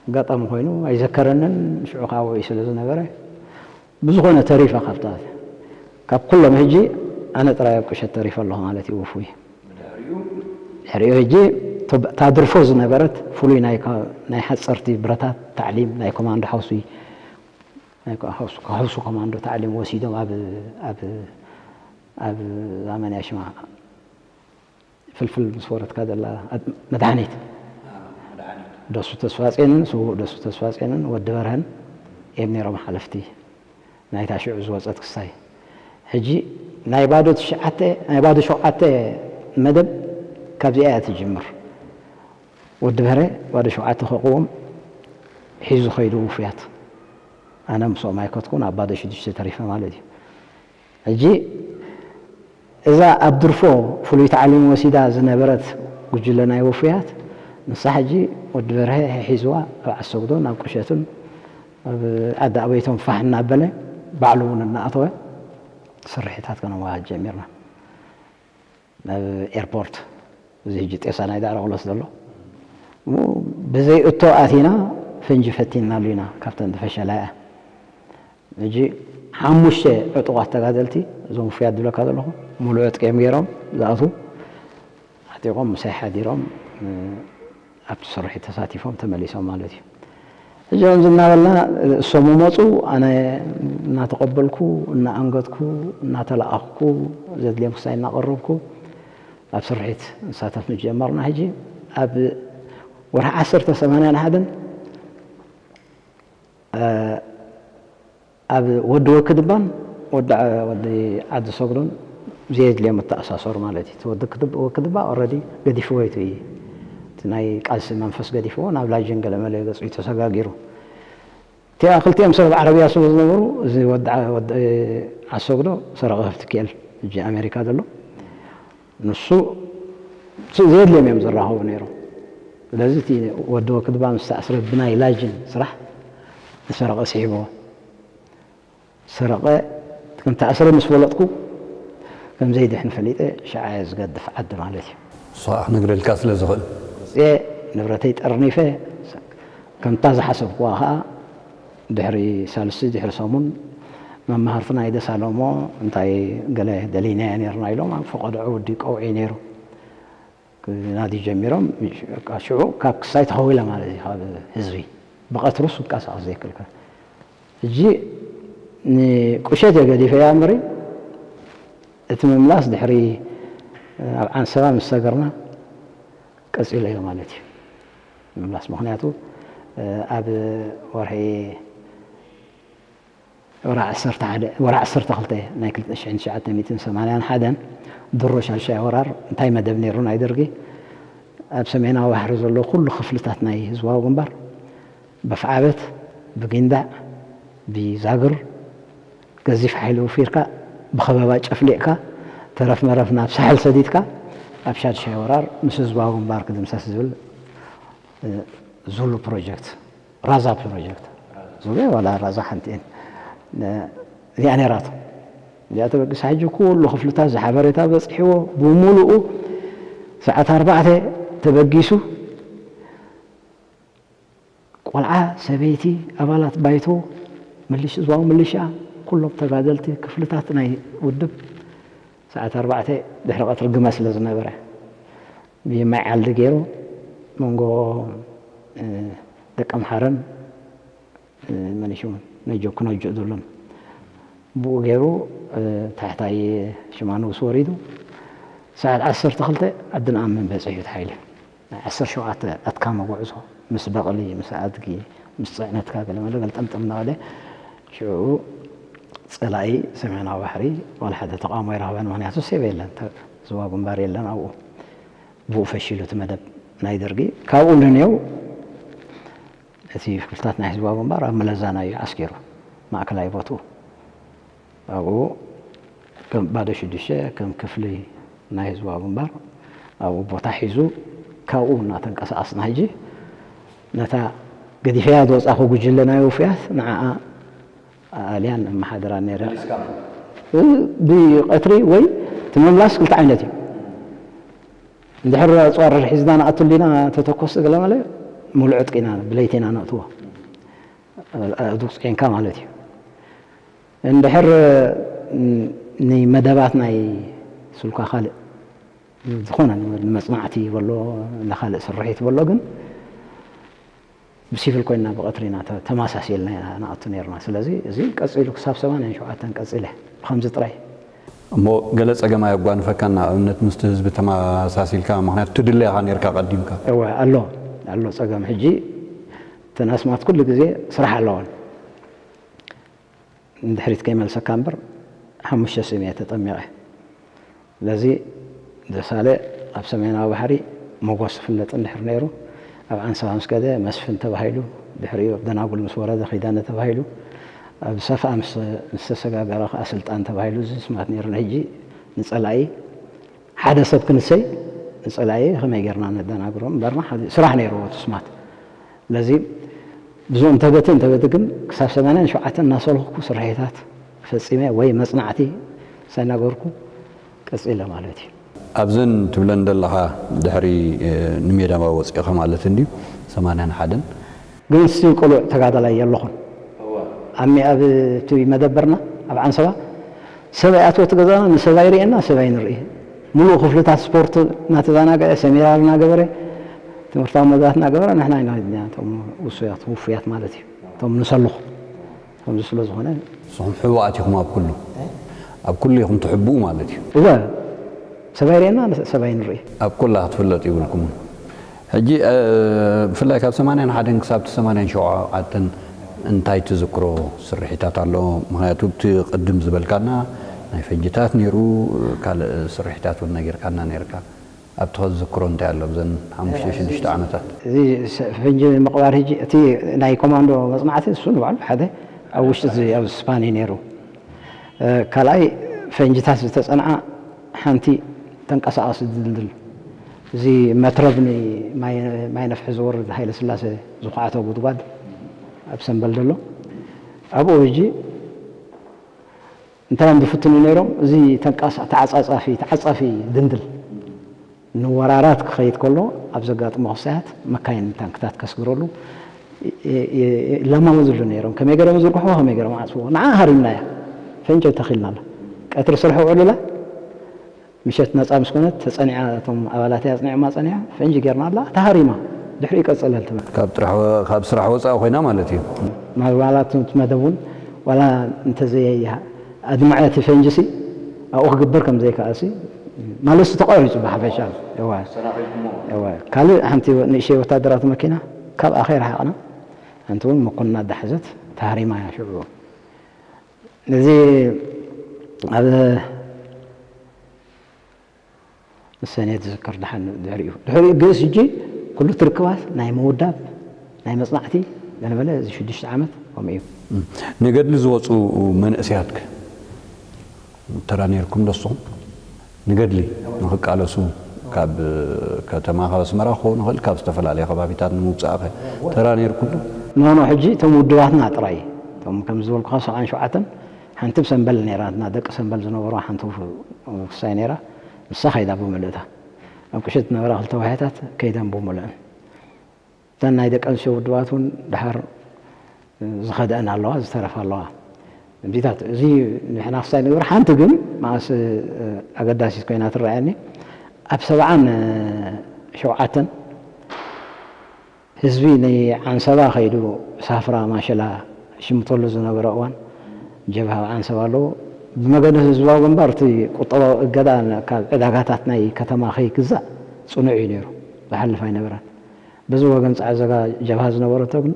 ኣጋጣሚ ኮይኑ ኣይዘከረንን፣ ሽዑ ከዓ ውዑይ ስለ ዝነበረ። ብዝኾነ ተሪፈ ካብታ፣ ካብ ኩሎም ሕጂ ኣነ ጥራይ ኣብ ቁሸት ተሪፈ ኣለኹ ማለት እዩ፣ ውፉይ። ድሕሪኡ ሕጂ እቶ-፣ እታ ድርፎ ዝነበረት ፍሉይ ናይ ካ-፣ ናይ ሓፀርቲ ብረታት ታዕሊም ናይ ኮማንዶ ሓውሲ፣ ናይ ኮ-፣ ሓውሱ፣ ሓውሱ ኮማንዶ ታዕሊም ወሲዶም ኣብ፣ ኣብ፣ ኣብ ዛመንያ ሽማ ፍልፍል ምስ ወረድካ ዘላ ኣብ መድሓኒት ደሱ ተስፋጼንን፣ ስዉእ ደሱ ተስፋጼንን ወዲ በርሀን እዮም ነይሮም ሓለፍቲ ናይታ ሽዑ ዝወጸት ክስታይ። ሕጂ ናይ ባዶ ትሽዓተ፣ ናይ ባዶ ሸውዓተ መደብ ካብዚኣ እያ ትጅምር። ወዲ በርሀ ባዶ ሸውዓተ ከቕውም ሒዙ ኸይዱ ውፉያት። ኣነ ምስኦም ኣይከድኩን፣ ኣብ ባዶ ሽዱሽተ ተሪፈ ማለት እዩ። ሕጂ እዛ ኣብ ድርፎ ፍሉይ ታዕሊም ወሲዳ ዝነበረት ጉጅለ ናይ ውፉያት፣ ንሳ ሕጂ ወዲ በርሀ ሒዝዋ ኣብ ዓሰግዶ ናብ ቁሸትን ኣብ ዓዲ ኣበይቶም ፋሕ እናበለ ባዕሉ እውን እናኣተወ ስርሒታት ከነወሃድ ጀሚርና። ናብ ኤርፖርት፣ እዚ ሕጂ ጤሳ ናይ ዳዕሮ ክሎስ ዘሎ፣ እሞ ብዘይ እቶ ኣቲና ፈንጂ ፈቲንናሉ ኢና፣ ካብተን ዝፈሸላ እያ። ሕጂ ሓሙሽተ ዕጡቓት ተጋደልቲ፣ እዞም ውፉያት ዝብለካ ዘለኹ፣ ሙሉእ ዕጥቂ እዮም ገይሮም ዝኣትዉ፣ ዓጢቖም ምሳይ ሓዲሮም፣ እ፣ ኣብቲ ስርሒት ተሳቲፎም ተመሊሶም ማለት እዩ። ሕጂ ከምዚ እናበልና እሶም መፁ፣ ኣነ እናተቐበልኩ፣ እናኣንገድኩ፣ እናተለኣኽኩ፣ ዘድልዮም ክሳይ እናቐረብኩ ኣብ ስርሒት ንሳተፍ ምጀመርና። ሕጂ ኣብ ወርሒ ዓሰርተ ሰማንያን ሓደን፣ እ፣ ኣብ ወዲ ወክድባን ወዲ ዓዲ ሰግዶን ዘየድልዮም መተኣሳሰሩ ማለት እዩ። እቲ ወዲ ወክድባ ኦረዲ ገዲፍዎ እዩ። እቲ ናይ ቃልሲ መንፈስ ገዲፍዎ ናብ ላጅን ገለመለ ገጹ እዩ ተሰጋጊሩ። እቲኣ ክልቲኦም ሰብ ዓረብያ ስለ ዝነበሩ፣ እዚ ወዲ ዓሰግዶ ሰረቐ ሃብትኪኤል፣ ሕጂ ኣሜሪካ ዘሎ፣ ንሱ ዘየድልዮም እዮም ዘራኸቡ ነይሮም። ስለዚ እቲ ወዲ ወክድባ ምስ ተኣስረ ብናይ ላጅን ስራሕ ንሰረቐ ስሒብዎ። ሰረቐ ከም ተኣስረ ምስ ፈለጥኩ ከም ዘይድሕን ፈሊጠ ሽዓ እየ ዝገድፍ ዓዲ ማለት እዩ። ንሱ ከዓ ክነግረልካ ስለ ዝኽእል። ወፅየ ንብረተይ ጠርኒፈ ከምታ ዝሓሰብኩዋ ከዓ ድሕሪ ሳልስቲ ድሕሪ ሰሙን መማህርትና ይደሳለሞ እንታይ ገለ ደሊናዮ ነርና ኢሎም ኣብ ፈቐድዖ ወዲ ቀውዒ ነይሩ። ክናዲ ጀሚሮም ሽዑ ካብ ክሳይ ተኸዊለ ማለት እዩ ካብ ህዝቢ ብቐትሩስ ክንቀሳቐስ ዘይክልከ ሕጂ ንቁሸት እየ ገዲፈያ እምበሪ እቲ ምምላስ ድሕሪ ኣብ ዓንሰባ ምስ ሰገርና ቀፂለዮ ማለት እዩ ምምላስ ምክንያቱ ኣብ ወርሒ ወርሒ ዓሰርተ ሓደ ወርሒ ዓሰርተ ክልተ ናይ ክልተ ሽሕን ትሽዓተ ሚእትን ሰማንያን ሓደን ድሮ ሻልሻይ ወራር እንታይ መደብ ነይሩ ናይ ደርጊ ኣብ ሰሜናዊ ባሕሪ ዘሎ ኩሉ ክፍልታት ናይ ህዝባዊ ግንባር በፍዓበት ብጊንዳዕ ብዛግር ገዚፍ ሓይሊ ውፊርካ ብኸበባ ጨፍሊቕካ ተረፍ መረፍ ናብ ሳሕል ሰዲድካ ኣብ ሻድሻይ ወራር ምስ ህዝባዊ ግንባር ክድምሰስ ዝብል ዙሉ ፕሮጀክት ራዛ ፕሮጀክት ዙሉ ዋላ ራዛ ሓንቲ እየን እዚኣ ነይራቶ እዚኣ ተበጊሳ ሕጂ ኩሉ ክፍልታት ዝሓበሬታ በፂሕዎ ብምሉኡ ሰዓት ኣርባዕተ ተበጊሱ ቆልዓ ሰበይቲ ኣባላት ባይቶ ምልሽ ህዝባዊ ምልሻ ኩሎም ተጋደልቲ ክፍልታት ናይ ውድብ ሰዓት ኣርባዕተ ድሕሪ ቀትሪ ግመ ስለ ዝነበረ ብማይ ዓልዲ ገይሩ መንጎ ደቂ ኣምሓረን መን ሽሙ ነጆ ክነጆ ዝብሎም ብኡ ገይሩ ታሕታይ ሽማንውስ ወሪዱ ሰዓት ዓሰርተ ክልተ ዓዲ ንኣምን በፂሑ እቲ ሓይሊ ናይ ዓሰርተ ሸውዓተ ኣትካመ ጉዕዞ ምስ በቕሊ ምስ ኣድጊ ምስ ፅዕነትካ ገለ መለ ገልጠምጠም እናበለ ሽዑ ፀላኢ ሰሜናዊ ባሕሪ ዋላ ሓደ ተቃውሞ ኣይረኸበን ምክንያቱ ሴብ የለን ዝዋ ግንባር የለን ኣብኡ ብኡ ፈሺሉ እቲ መደብ ናይ ደርጊ ካብኡ ንንየው እቲ ክፍልታት ናይ ህዝባዊ ግንባር ኣብ መለዛና እዩ ዓስኪሩ ማእከላይ ቦትኡ ኣብኡ ከም ባዶ ሽዱሽተ ከም ክፍሊ ናይ ህዝባዊ ግንባር ኣብኡ ቦታ ሒዙ ካብኡ እናተንቀሳቐስና ሕጂ ነታ ገዲፈያ ዝወፃኹ ጉጅለ ናይ ውፍያት ንዓኣ ኣልያን ኣመሓድራ ነይረ ብቐትሪ ወይ እቲ ምምላስ ክልተ ዓይነት እዩ እንድሕር ኣፅዋር ሒዝና ንኣቱ ሊና ተተኮስ ገለ መለ ሙሉእ ዕጥቂ ኢና ብለይቲ ኢና ነእትዎ ኣእዱግ ፅዒንካ ማለት እዩ እንድሕር ንመደባት ናይ ስልኳ ካልእ ዝኾነ ንመፅናዕቲ በሎ ንካልእ ስርሒት በሎ ግን ብሲቪል ኮይና ብቐትሪ ኢና ተማሳሲልና ኢና ንኣቱ ነርና ስለዚ እዚ ቀፂሉ ክሳብ ሰማንያን ሸውዓተን ቀፂለ ብከምዚ ጥራይ እሞ ገለ ፀገም ኣየጓንፈካን ንኣብነት ምስቲ ህዝቢ ተመሳሲልካ ምክንያቱ ትድለ ኢኻ ነርካ ቀዲምካ እወ ኣሎ ኣሎ ፀገም ሕጂ እተን ኣስማት ኩሉ ግዜ ስራሕ ኣለወን ንድሕሪት ከይመልሰካ እምበር ሓሙሽተ ስም እየ ተጠሚቐ ስለዚ ደሳለ ኣብ ሰሜናዊ ባሕሪ ሞጎስ ዝፍለጥ እንድሕር ነይሩ ኣብ ዓንሰባ ምስ ከደ መስፍን ተባሂሉ ድሕሪኡ ደናጉል ምስ ወረደ ኪዳነ ተባሂሉ ኣብ ሰፍኣ ምስ ተሰጋገረ ከዓ ስልጣን ተባሂሉ እዚ ስማት ነይሩ ሕጂ ንፀላኢ ሓደ ሰብ ክንሰይ ንፀላኢ ከመይ ጌርና ነደናግሮ እምበርና ስራሕ ነይርዎ እቲ ስማት ስለዚ ብዙ እንተበቲ እንተበቲ ግን ክሳብ ሰማንያን ሸውዓተን እናሰለኽኩ ስርሒታት ፈፂመ ወይ መፅናዕቲ ሳይናገርኩ ቀፂለ ማለት እዩ። ኣብዘን ትብለን ዘለኻ ድሕሪ ንሜዳ ወፂእኻ ማለት እንድዩ ሰማንያን ሓደን ግን እስቲ ቅሉዕ ተጋዳላይ የለኹን ኣሚ ኣብ እቲ መደበርና ኣብ ዓንሰባ ሰብ ኣይኣትወ እቲ ገዛና ንሰብ ኣይርእየና ሰብ ኣይንርኢ ሙሉእ ክፍልታት ስፖርት እናተዘናግዐ ሰሚናር እናገበረ ትምህርታዊ መደባት እናገበረ ንሕና ኢና እቶም ውሱያት ውፉያት ማለት እዩ እቶም ንሰልኹ ከምዚ ስለ ዝኾነ ንስኹም ሕቡኣት ኢኹም ኣብ ኩሉ ኣብ ኩሉ ኢኹም ትሕብኡ ማለት እዩ እወ ሰባይ ርእየና ሰባይ ንርኢ ኣብ ኩላ ክትፍለጥ ይብልኩም ሕጂ ብፍላይ ካብ ሰማንያን ሓደን ክሳብ ሰማንያን ሸውዓተን እንታይ ትዝክሮ ስርሒታት ኣሎ? ምኽንያቱ እቲ ቅድም ዝበልካና ናይ ፈንጅታት ነይሩ፣ ካልእ ስርሒታት እውን ነጊርካና ነይርካ። ኣብቲ ከትዝክሮ እንታይ ኣሎ ኣብዘን ሓሙሽተ ሽዱሽተ ዓመታት? እዚ ፈንጂ ምቕባር ሕጂ እቲ ናይ ኮማንዶ መጽናዕቲ እሱ ንባዕሉ ሓደ ኣብ ውሽጢ እዚ ኣብ ስፓኒ ነይሩ። ካልኣይ ፈንጅታት ዝተጸንዓ ሓንቲ ተንቀሳቐሲ ድልድል፣ እዚ መትረብ ንማይ ነፍሒ ዝወርድ ሃይለ ስላሴ ዝኹዓቶ ጉድጓድ ኣብ ሰንበል ዘሎ ኣብኡ ሕጂ እንታይ እዮም ዝፍትኑ ነይሮም? እዚ ተንቀሳ ተዓጻጻፊ ተዓጻፊ ድንድል ንወራራት ክኸይድ ከሎ ኣብ ዘጋጥሞ ክሳያት መካይን ታንክታት ከስግረሉ ለማመዝሉ ነይሮም። ከመይ ገሮም ዝርግሕዎ ከመይ ገሮም ዓጽፍዎ ንዓ ሃሪምናያ ፈንጨ ተኺልናላ። ቀትሪ ስርሑ ውዕሉላ ምሸት ነጻ ምስ ኮነት ተጸኒዓ እቶም ኣባላት እያ ኣጽኒዖማ ጸኒዓ ፈንጂ ጌርና ኣላ ተሃሪማ ድሕሪ ይቀጸለል ትብል። ካብ ጥራሕ ወ- ካብ ስራሕ ወጻኢ ኮይና ማለት እዩ። ማባላት እቲ መደብ እውን ዋላ እንተዘየያ ኣድማዐ እቲ ፈንጂ ሲ ኣብኡ ክግበር ከም ዘይከኣል ሲ ማለት ሲ ተቋሪጹ ብሓፈሻ እዋ እዋ ካልእ ሓንቲ ንእሽተይ ወታደራት መኪና ካብ ኣኸይ ረሓቕና ሓንቲ እውን መኮንና ዳሕዘት ተሃሪማ እያ ሽዑ እዚ ኣብ ንሰኔት ዝዝከር ድሓን ድሕሪኡ ድሕሪኡ ግእስ ሕጂ ኩሉ ትርክባት ናይ ምውዳብ ናይ መጽናዕቲ ገለመለ እዚ ሽዱሽተ ዓመት ከምኡ እዩ። ንገድሊ ዝወፁ መንእሰያትከ ተራ ነይርኩም ዶ ንስኹም? ንገድሊ ንኽቃለሱ ካብ ከተማ ካብ ኣስመራ ክኸውን ይኽእል ካብ ዝተፈላለየ ከባቢታት ንምውፃእኸ ተራ ነይርኩም ዶ? ኖኖ ሕጂ እቶም ውድባትና ጥራይ እቶም ከም ዝበልኩኻ ሰብዓን ሸውዓተን ሓንቲ ብሰንበል ነይራትና ደቂ ሰንበል ዝነበሩ ሓንቲ ውሳይ ነይራ ንሳ ከይዳ ብምልእታ ኣብ ቅሸት ዝነበራ ክልተ ዋሕያታት ከይደን ብምልእን እተን ናይ ደቂ ኣንስትዮ ውድባት እውን ደሓር ዝኸደአን ኣለዋ ዝተረፋ ኣለዋ እዚታት እዚ ንሕና ክሳይ ንግበር ሓንቲ ግን መዓስ ኣገዳሲት ኮይና ትረኣየኒ ኣብ ሰብዓን ሸውዓተን ህዝቢ ንዓንሰባ ከይዱ ሳፍራ ማሸላ ሽምተሉ ዝነበረ እዋን ጀብሃ ኣብ ዓንሰባ ኣለዉ ብመገዲ ህዝባዊ ግንባር እቲ ቁጠባዊ እገዳ ካብ ዕዳጋታት ናይ ከተማ ከይግዛእ ፅኑዕ እዩ ነይሩ ዝሓልፍ ኣይነበረን በዚ ወገን ፃዕዘጋ ጀብሃ ዝነበረቶ ግን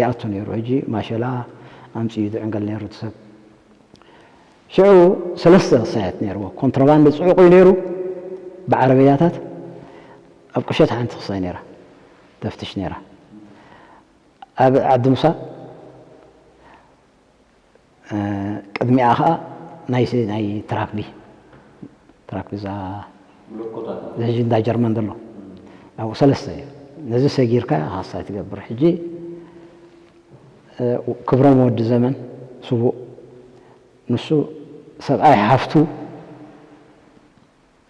ይኣቱ ነይሩ ሕጂ ማሸላ ኣምፅኡ ዝዕንገል ነይሩ እቲ ሰብ ሽዑ ሰለስተ ክሳየት ነይርዎ ኮንትሮባንድ ፅዑቕ እዩ ነይሩ ብዓረብያታት ኣብ ቁሸት ሓንቲ ክሳይ ነይራ ተፍትሽ ነይራ ኣብ ዓዲ ሙሳ ቅድሚኣ ከዓ ናይ ናይ ትራክቢ ትራክቢ እዛ ሕጂ እንዳ ጀርመን ዘሎ ኣብኡ ሰለስተ እዩ ነዚ ሰጊርካ ካሳ ትገብር ሕጂ ክብሮም ወዲ ዘመን ስቡእ ንሱ ሰብኣይ ሓፍቱ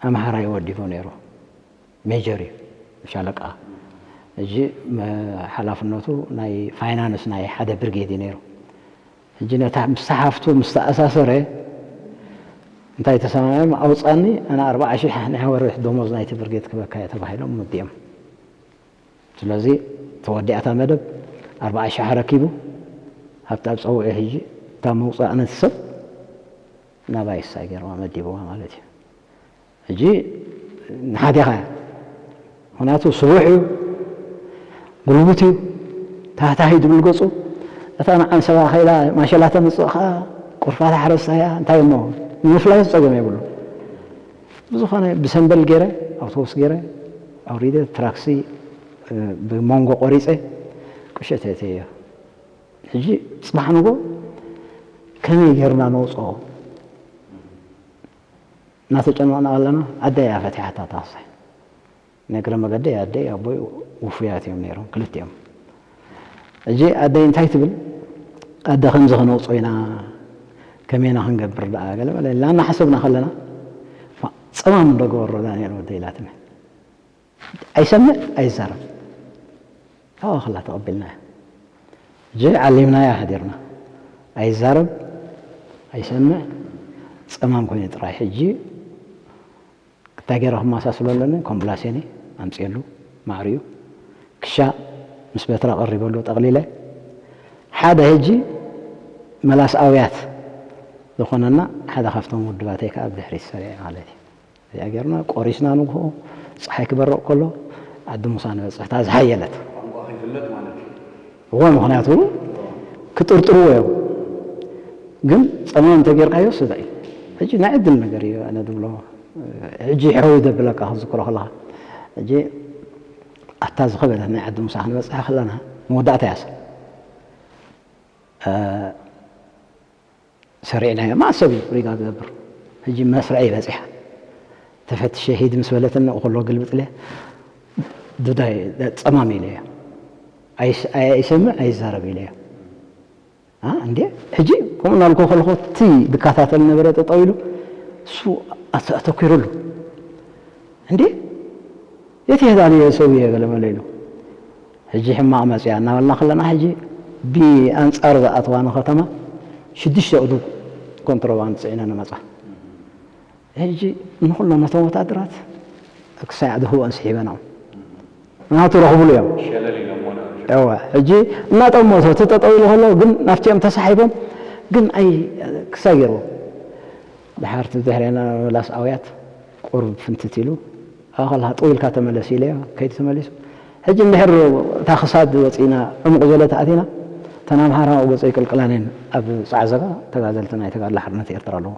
ኣምሓራይ ወዲቡ ነይሩ ሜጀር እዩ ሻለቃ ሕጂ ሓላፍነቱ ናይ ፋይናንስ ናይ ሓደ ብርጌድ እዩ ነይሩ ሕጂ ነታ ምስታ ሓፍቱ ምስ ተኣሳሰረ እንታይ ተሰማሚዖም ኣውፃኒ ኣነ ኣርባዓ ሽሕ ናይ ወርሒ ደሞዝ ናይቲ ብርጌድ ክበካ እየ ተባሂሎም ወዲኦም ስለዚ ተወዲኣታ መደብ ኣርባዓ ሽሕ ረኪቡ ሃብቲ ኣብ ፀውዒ ሕጂ እታ መውፃእነት ሰብ ናባይ እሳ ገይርዋ መዲብዋ ማለት እዩ ሕጂ ንሓዲኻ ምክንያቱ ስቡሕ እዩ ጉልቡት እዩ ታህታሂ ድብል ገፁ እታ ንዓንሰባ ከይዳ ማሸላ ተምፅእ ከዓ ቁርፋታ ሓረስታ እያ እንታይ እሞ ንምፍላይ ዝፀገም የብሉ ብዝኾነ ብሰንበል ገይረ ኣውቶቡስ ገይረ ኣውሪደ ትራክሲ ብሞንጎ ቆሪፀ ቁሸት እተዮ ሕጂ ፅባሕ ንጎ ከመይ ገይርና ነውፅኦ እናተጨነቕና ኣለና ኣደይ እያ ፈቲሓታ ታክሳይ ነግረ መገደይ ኣደይ ኣቦይ ውፉያት እዮም ነይሮም ክልቲኦም ሕጂ ኣደይ እንታይ ትብል ኣደ ከምዚ ክነውፅኦ ኢና ከመይና ክንገብር ደኣ ገለ በለ ኢልና እናሓሰብና ከለና ጸማም እንዶ ገበሮ ዳንኤል ወደይ ኢላትኒ ኣይሰምዕ ኣይዛረብ ታዋኽላ ተቐቢልናያ ሕጂ ዓሊምናያ ሓዲርና ኣይዛረብ ኣይሰምዕ ጸማም ኮይኑ ጥራይ ሕጂ እንታይ ገይረ ክመሳስሎ ኣለኒ ኮምብላሴኒ ኣምፅየሉ ማዕሪኡ ክሻ ምስ በትራ ቀሪበሉ ጠቕሊለ ሓደ ሕጂ መላስ ኣውያት ዝኾነና ሓደ ካብቶም ውድባተይ ከዓ ብድሕሪት ሰሪዐ ማለት እዩ እዚኣ ገይርና ቆሪስና ንግሆ ፀሓይ ክበርቕ ከሎ ዓዲ ሙሳ ንበፅሕ እታ ዝሓየለት እዎ ምክንያቱ ክጥርጥርዎ እዮም። ግን ጸማም እንተጌርካዮ ስጋእ እዩ። ሕጂ ናይ ዕድል ነገር እዩ ኣነ ዝብሎ። ሕጂ ሕዊ ዘብለካ ክዝክሮ ከለኻ። ሕጂ ኣብታ ዝኸበደት ናይ ዓዲ ሙሳ ክንበጽሕ ከለና መወዳእታ እያ። ሰሪዕናዮ። ማእሰብ እዩ ሪጋ ዝገብር። ሕጂ መስርዐይ በጺሓ። ተፈትሸ ሂድ ምስ በለትኒ እኹሎ ግልብጥ ኢለ ዱዳይ ጸማም ኢለዮ። ኣይስ-፣ ኣይሰምዕ ኣይዛረብ ኢለዮ። ኣ፣ እንዴ፣ ሕጂ ከምኡ እናልኮ ከለኹ እቲ ዝከታተል ነበረ ጠጠው ኢሉ እሱ ኣተ-፣ ኣተኲሩሉ። እንዴ፣ የት ይሄድ ይሄ ሰውዬ ገለ መለ ኢሉ። ሕጂ ሕማቕ መጽያ እናበልና ከለና ሕጂ ብኣንጻር ዝኣተዋ ንከተማ ሽዱሽተ ኣእዱግ ኮንትሮባንድ ጽዒነን መጻ። ሕጂ ንኹሎም ነቶም ወታደራት ክሳዕ ድህቦን ስሒበናም። ምክንያቱ ረኽብሉ እዮም። ሸለል ኢሎሞ ንኣምሽ። እወ፣ ሕጂ እናጠመቶ እቲ ጠጠው ኢሉ ከሎ ግን ናብቲኦም ተሳሒቦም ግን ኣይ ክሳይ ገይርዎም። ድሓር እቲ ድሕሬና ምምላስ ኣውያት ቁሩብ ፍንትት ኢሉ፣ "ኣኸልካ ጥው ኢልካ ተመለስ" ኢለዮ፣ ከይዱ ተመሊሱ። ሕጂ እንድሕር እታ ክሳድ ወፂእና ዕሙቕ ዝበለ ተኣቲና፣ እተን ኣምሓራ ገፀ ይቅልቅላን እየን። ኣብ ፃዕዘጋ ተጋደልቲ ናይ ተጋድሎ ሓርነት ኤርትራ ኣለዉ።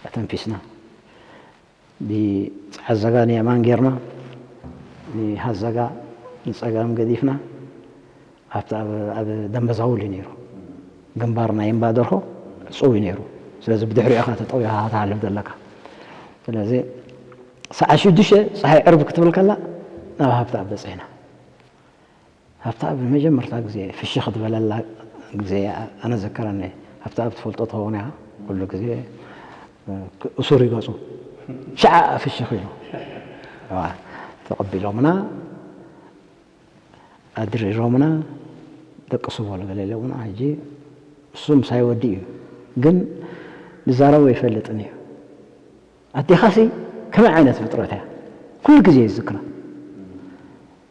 ኣተንፊስና። ብፃዕዘጋ ንየማን ጌርና፣ ንሃዘጋ ንፀጋም ገዲፍና፣ ኣብቲ ኣብ፣ ኣብ ደንበዛውል እዩ ነይሩ። ግንባር ናይ እምባደርሆ ዕጹው እዩ ነይሩ። ስለዚ ብድሕሪኡ ኢኻ ተጠዊኻ ትሃልፍ ዘለካ። ስለዚ ሰዓት ሽዱሽተ ፀሓይ ዕርብ ክትብል ከላ ናብ ሃብተኣብ በፂሕና። ሃብተኣብ ንመጀመርታ ግዜ ፍሽኽ ዝበለላ ግዜ ኣነ ዘከረኒ። ሃብተኣብ ትፈልጦ ትኸውን ኢኻ። ኩሉ ግዜ፣ እ፣ እሱር ይገጹ። ሸዓ ፍሽኽ ኢሉ። እዋ፣ ተቐቢሎምና። ኣድሪሮምና፣ ደቅሱ በሉ ገለ ኢሎምና። ሕጂ እሱ ምሳይ ወዲ እዩ፣ ግን ዝዛረቦ ኣይፈልጥን እዩ። ኣዴኻሲ ከመይ ዓይነት ፍጥረት እያ? ኩሉ ግዜ ይዝክራ።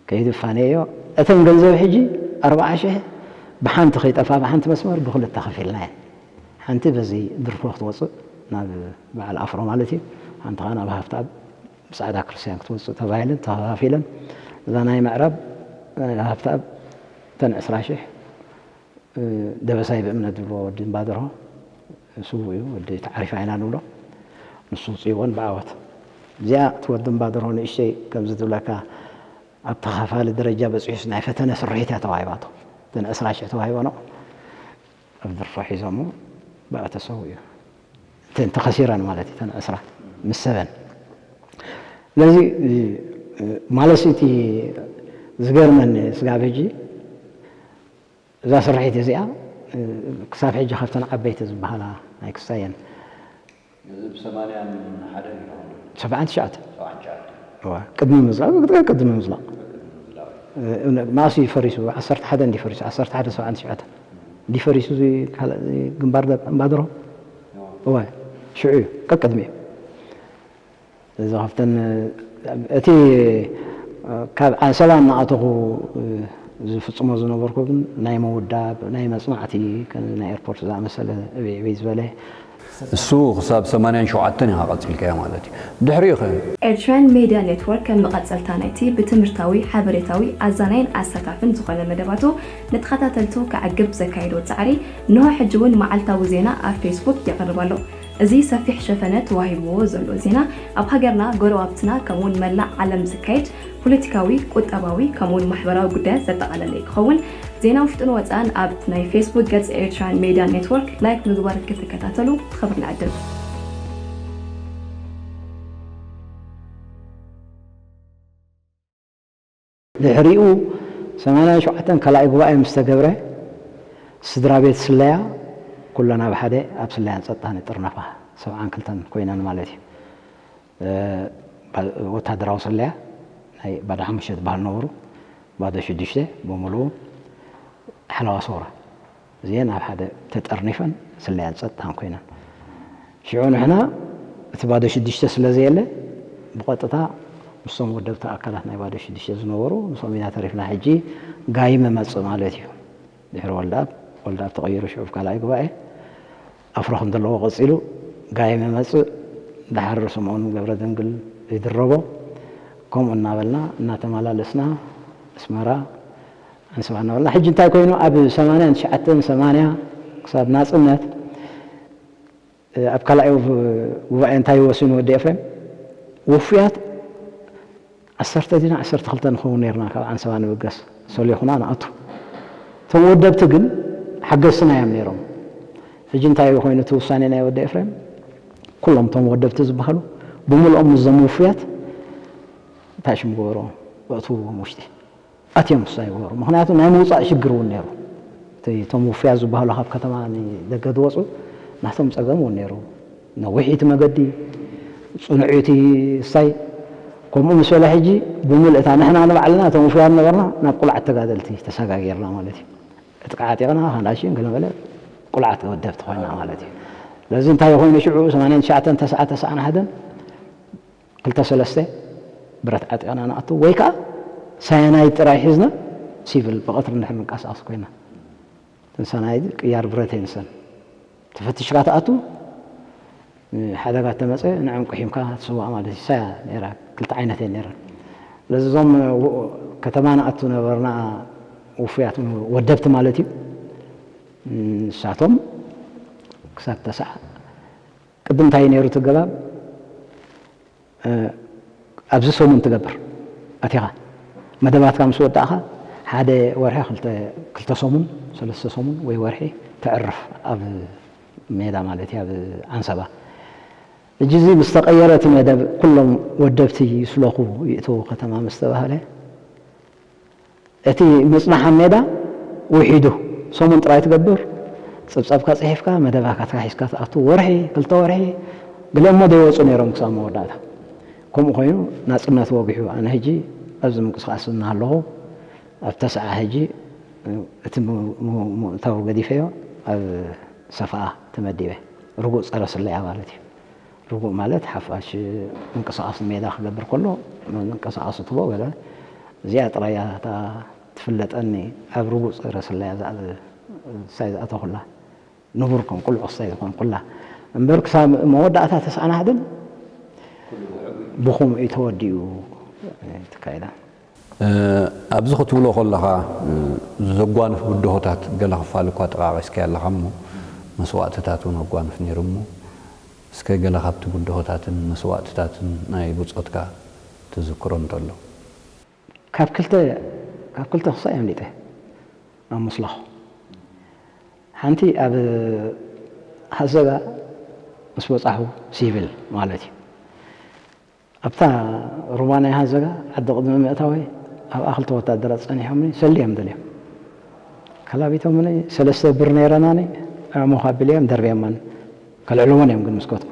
ከይዱ ፋነዮ። እተን ገንዘብ ሕጂ ኣርብዓ ሽሕ ብሓንቲ ከይጠፍኣ ብሓንቲ መስመር ብኽልተ ከፊልና እየን። ሓንቲ በዚ ድርፎ ክትወፅእ ናብ በዓል ኣፍሮ ማለት እዩ። ሓንቲ ኸዓ ናብ ሃፍታብ ብጻዕዳ ክርስትያን ክትወጽእ ተባሂለን ተኸፋፊለን፣ እዛ ናይ ምዕራብ፣ እ፣ ሃብተኣብ እተን ዕስራ ሽሕ፣ እ፣ ደበሳይ ብእምነት ዝብልዎ ወዲ እምባደርሆ፣ ስዉእ እዩ፣ ወዲ ተዓሪፋ ኢና ንብሎ፣ ንሱ ውጽእዎን ብዓወት። እዚኣ እቲ ወዲ እምባደርሆ ንእሽተይ ከምዚ ትብለካ ኣብ ተኻፋሊ ደረጃ በጺሑስ ናይ ፈተነ ስርሒት እያ ተዋሂባቶ። እተን ዕስራ ሽሕ ተዋሂበኖ ኣብ ድርፎ ሒዞሞ ብኣ ተሰዊኡ። እተን ተኸሲረን ማለት እዩ፣ እተን ዕስራ ምስ ሰበን። ስለዚ፣ እ፣ ማለት እቲ ዝገርመኒ ስጋብ ሕጂ እዛ ስርሒት እዚኣ፣ እ፣ ክሳብ ሕጂ ካብተን ዓበይቲ ዝበሃላ ናይ ክሳየን። እዚ ብ ሰማንያን ሓደን እዩ። ሰብዓን ትሽዓተን። ሰብዓን ትሽዓተን። እዋ፣ ቅድሚ ምዝላቕ፣ ቅድሚ ምዝላቕ። ቅድሚ ምዝላቕ። እ፣ መኣስ እዩ ፈሪሱ? ዓሰርተ ሓደ እንዲ ፈሪሱ፣ ዓሰርተ ሓደ ሰብዓን ትሽዓተን። እንዲ ፈሪሱ እዚ ካልእ፣ እዚ ግንባር ደ-፣ እምባደሮ? እዋ። እዋ፣ ሽዑ እዩ፣ ቀቅድሚ እዩ። እዚ ካብተን፣ እቲ፣ ካብ ዓንሰባ እናኣተኹ ዝፍጽሞ ዝነበርኩ ግን ናይ ምውዳብ፣ ናይ መጽናዕቲ፣ ከም ናይ ኤርፖርት ዝኣመሰለ ዕብይ ዕብይ ዝበለ። እሱ ክሳብ ሰማንያን ሸውዓተን ኢኻ ቀጺልካዮ ማለት እዩ። ድሕሪኡ ኸ? ኤርትራን ሜድያ ኔትወርክ ከም መቐጸልታ ናይቲ ብትምህርታዊ፣ ሓበሬታዊ፣ ኣዛናይን ኣሳታፍን ዝኾነ መደባቱ ንተኸታተልቱ ከዕግብ ዘካየዶ ጻዕሪ፣ እንሆ ሕጂ እውን መዓልታዊ ዜና ኣብ ፌስቡክ የቕርብ ኣሎ። እዚ ሰፊሕ ሸፈነ ተዋሂብዎ ዘሎ ዜና፣ ኣብ ሃገርና፣ ጎረባብትና፣ ከምኡውን መላእ ዓለም ዝካየድ ፖለቲካዊ፣ ቁጠባዊ፣ ከምኡውን ማሕበራዊ ጉዳያት ዘጠቓለለ እዩ ክኸውን። ዜና ውሽጥን ወጻእን ኣብ ናይ ፌስቡክ ገጽ ኤርትራን ሜድያ ኔትወርክ ላይክ ምግባር ክትከታተሉ ብኽብሪ ንዕድም። ድሕሪኡ ሰማንያን ሸውዓተን ካልኣይ ጉባኤ ምስ ተገብረ፣ ስድራ ቤት ስለያ ኩለን ኣብ ሓደ ኣብ ስለያን ጸጥታን ይጥርነፋ። ሰብዓን ክልተን ኮይነን ማለት እዩ። እ፣ ባ-፣ ወታደራዊ ስለያ ናይ ባዶ ሓሙሽተ ዝበሃል ነበሩ፣ ባዶ ሽዱሽተ ብምሉኡ ሓለዋ ሰውራ። እዚአን ኣብ ሓደ ተጠርኒፈን ስለያን ጸጥታን ኮይነን። ሽዑ ንሕና እቲ ባዶ ሽዱሽተ ስለ ዘየለ፣ ብቐጥታ ምስቶም ወደብቲ ኣካላት ናይ ባዶ ሽዱሽተ ዝነበሩ፣ ምስኦም ኢና ተሪፍና። ሕጂ ጋይም መጽእ ማለት እዩ። ድሕሪ ወልደኣብ፣ ወልደኣብ ተቐይሩ ሽዑ ኣብ ካልኣይ ጉባኤ፣ ኣፍሮ ከም ዘለዎ ቀጺሉ፣ ጋይም መጽእ፣ ደሓር ስምዖን ገብረ ድንግል ይድረቦ። ከምኡ እናበልና፣ እናተመላለስና፣ ኣስመራ፣ ዓንሰባ እናበልና። ሕጂ እንታይ ኮይኑ፣ ኣብ ሰማንያን ትሽዓተን ሰማንያ ክሳብ ናጽነት፣ እ፣ ኣብ ካልኣይ ጉባኤ እንታይ ወሲኑ ወዲ ኤፍሬም? ውፉያት ዓሰርተ ዲና ዓሰርተ ክልተ ንኸውን ነርና፣ ካብ ዓንሰባ ንብገስ፣ ሰሊኹና ንኣቱ። እቶም ወደብቲ ግን ሓገዝትና እዮም ነይሮም። ሕጂ እንታይ ኮይኑ እቲ ውሳኔ ናይ ወዲ ኤፍሬም? ኩሎም እቶም ወደብቲ ዝበሃሉ ብምልኦም ምስዞም ውፉያት እንታይ ሽም ገበርዎም? ኣእትውዎም ውሽጢ። ኣትዮም ውሳኔ ገበሩ። ምኽንያቱ ናይ ምውጻእ ሽግር እውን ነይሩ። እቲ፣ እቶም ውፉያት ዝበሃሉ ካብ ከተማ ንደገ ዝወጹ ናቶም ጸገም እውን ነይሩ። ነዊሕ እቲ መገዲ፣ ጽኑዕ እቲ እሳይ። ከምኡ ምስ በለ ሕጂ ብምልእታ ንሕና ንባዕልና እቶም ውፉያት ነበርና ናብ ቁልዓት ተጋደልቲ ተሰጋጊርና ማለት እዩ። ዕጥቂ ዓጢቕና፣ ካላሽን ገለ መለ ቁልዓት ወደብቲ ኮይና ማለት እዩ። ስለዚ እንታይ ኮይኑ ሽዑ ሰማንያን ትሽዓተን፣ ተስዓን፣ ተስዓን ሓደን ክልተ ሰለስተ ብረት ዓጢቕና ንኣቱ፣ ወይ ከኣ ሳያናይድ ጥራይ ሒዝና ሲቪል ብቐትሪ እንድሕር ንንቀሳቐስ ኮይና፣ እተን ሳያናይድ ቅያር ብረት እየን ንሰን። ተፈቲሽካ ትኣቱ፣ ሓደጋ ተመጸ ንዕንቁ ሒምካ ትስዋእ ማለት እዩ። ሳያ ነይራ፣ ክልተ ዓይነት እየን ነይረን። ስለዚ እዞም ው-፣ ከተማ ንኣቱ ነበርና ውፉያት ወደብቲ ማለት እዩ። ንሳቶም ክሳብ ተስዓ ቅድም እንታይ ነይሩ እቲ ገባብ? እ፣ ኣብዚ ሰሙን ትገብር ኣቲኻ መደባትካ ምስ ወዳእኻ ሓደ ወርሒ፣ ክልተ፣ ክልተ ሰሙን፣ ሰለስተ ሰሙን ወይ ወርሒ ተዕርፍ ኣብ ሜዳ ማለት እዩ፣ ኣብ ዓንሰባ። ሕጂ እዚ ምስ ተቐየረ እቲ መደብ፣ ኩሎም ወደብቲ ይስለኹ ይእተዉ ከተማ ምስ ተባህለ፣ እቲ ምጽናሕ ኣብ ሜዳ ውሒዱ ሰሙን ጥራይ ትገብር፣ ጸብጻብካ ጽሒፍካ፣ መደባትካ ሒዝካ ትኣቱ፣ ወርሒ፣ ክልተ ወርሒ፣ ገሊኦም እሞ ዘይወጹ ነይሮም ክሳብ መወዳእታ። ከምኡ ኮይኑ ናጽነት ወጊሑ፣ ኣነ ሕጂ ኣብዚ ምንቅስቓስ እናሃለኹ፣ ኣብ ተስዓ ሕጂ እቲ ም-፣ ም-፣ ምእታው ገዲፈዮ፣ ኣብ ሰፍኣ ተመዲበ። ርጉእ ጸረ ስለያ ማለት እዩ። ርጉእ ማለት ሓፋሽ ምንቅስቓስ ሜዳ ክገብር ከሎ ምንቅስቓስ ትቦ ገለ፣ እዚኣ ጥራይ እያ እታ ትፍለጠኒ፣ ኣብ ርጉእ ጸረ ስለያ ዝኣ-፣ ሳይ ዝኣተኹላ። ንቡር ከም ቁልዑ ክሳይ ዝኾንኩላ። እምበር ክሳብ መወዳእታ ተስዓን ሓደን ብኹምኡ እዩ ተወዲኡ፣ ተካይዳ። እ፣ ኣብዚ ክትብሎ ከለኻ፣ እ፣ ዘጓንፍ ብድሆታት ገለ ክፋል እኳ ጠቓቒስካዮ ኣለኻ እሞ፣ መስዋእትታት እውን ኣጓንፍ ነይሩ እሞ፣ እስከ ገለ ካብቲ ብድሆታትን መስዋእትታትን ናይ ብጾትካ ትዝክሮ እንተሎ? ካብ ክልተ፣ ካብ ክልተ ክሳይ ኣምሊጠ ኣብ ምስላኹ። ሓንቲ ኣብ ሃዘጋ ምስ በጻሑ፣ ሲቪል ማለት እዩ። ኣብታ ሩባ ናይ ሃዘጋ ዓዲ ቅድሚ ምእታወይ ኣብኣ ክልተ ወታደራት ጸኒሖምኒ፣ ሰልዮም ደልዮም። ከላቢቶምኒ፣ ሰለስተ ብር ነይረናኒ፣ ኣዕሙኽ ኣቢለዮም ደርብዮማኒ። ከልዕልወን እዮም ግን ምስ ከትኩ።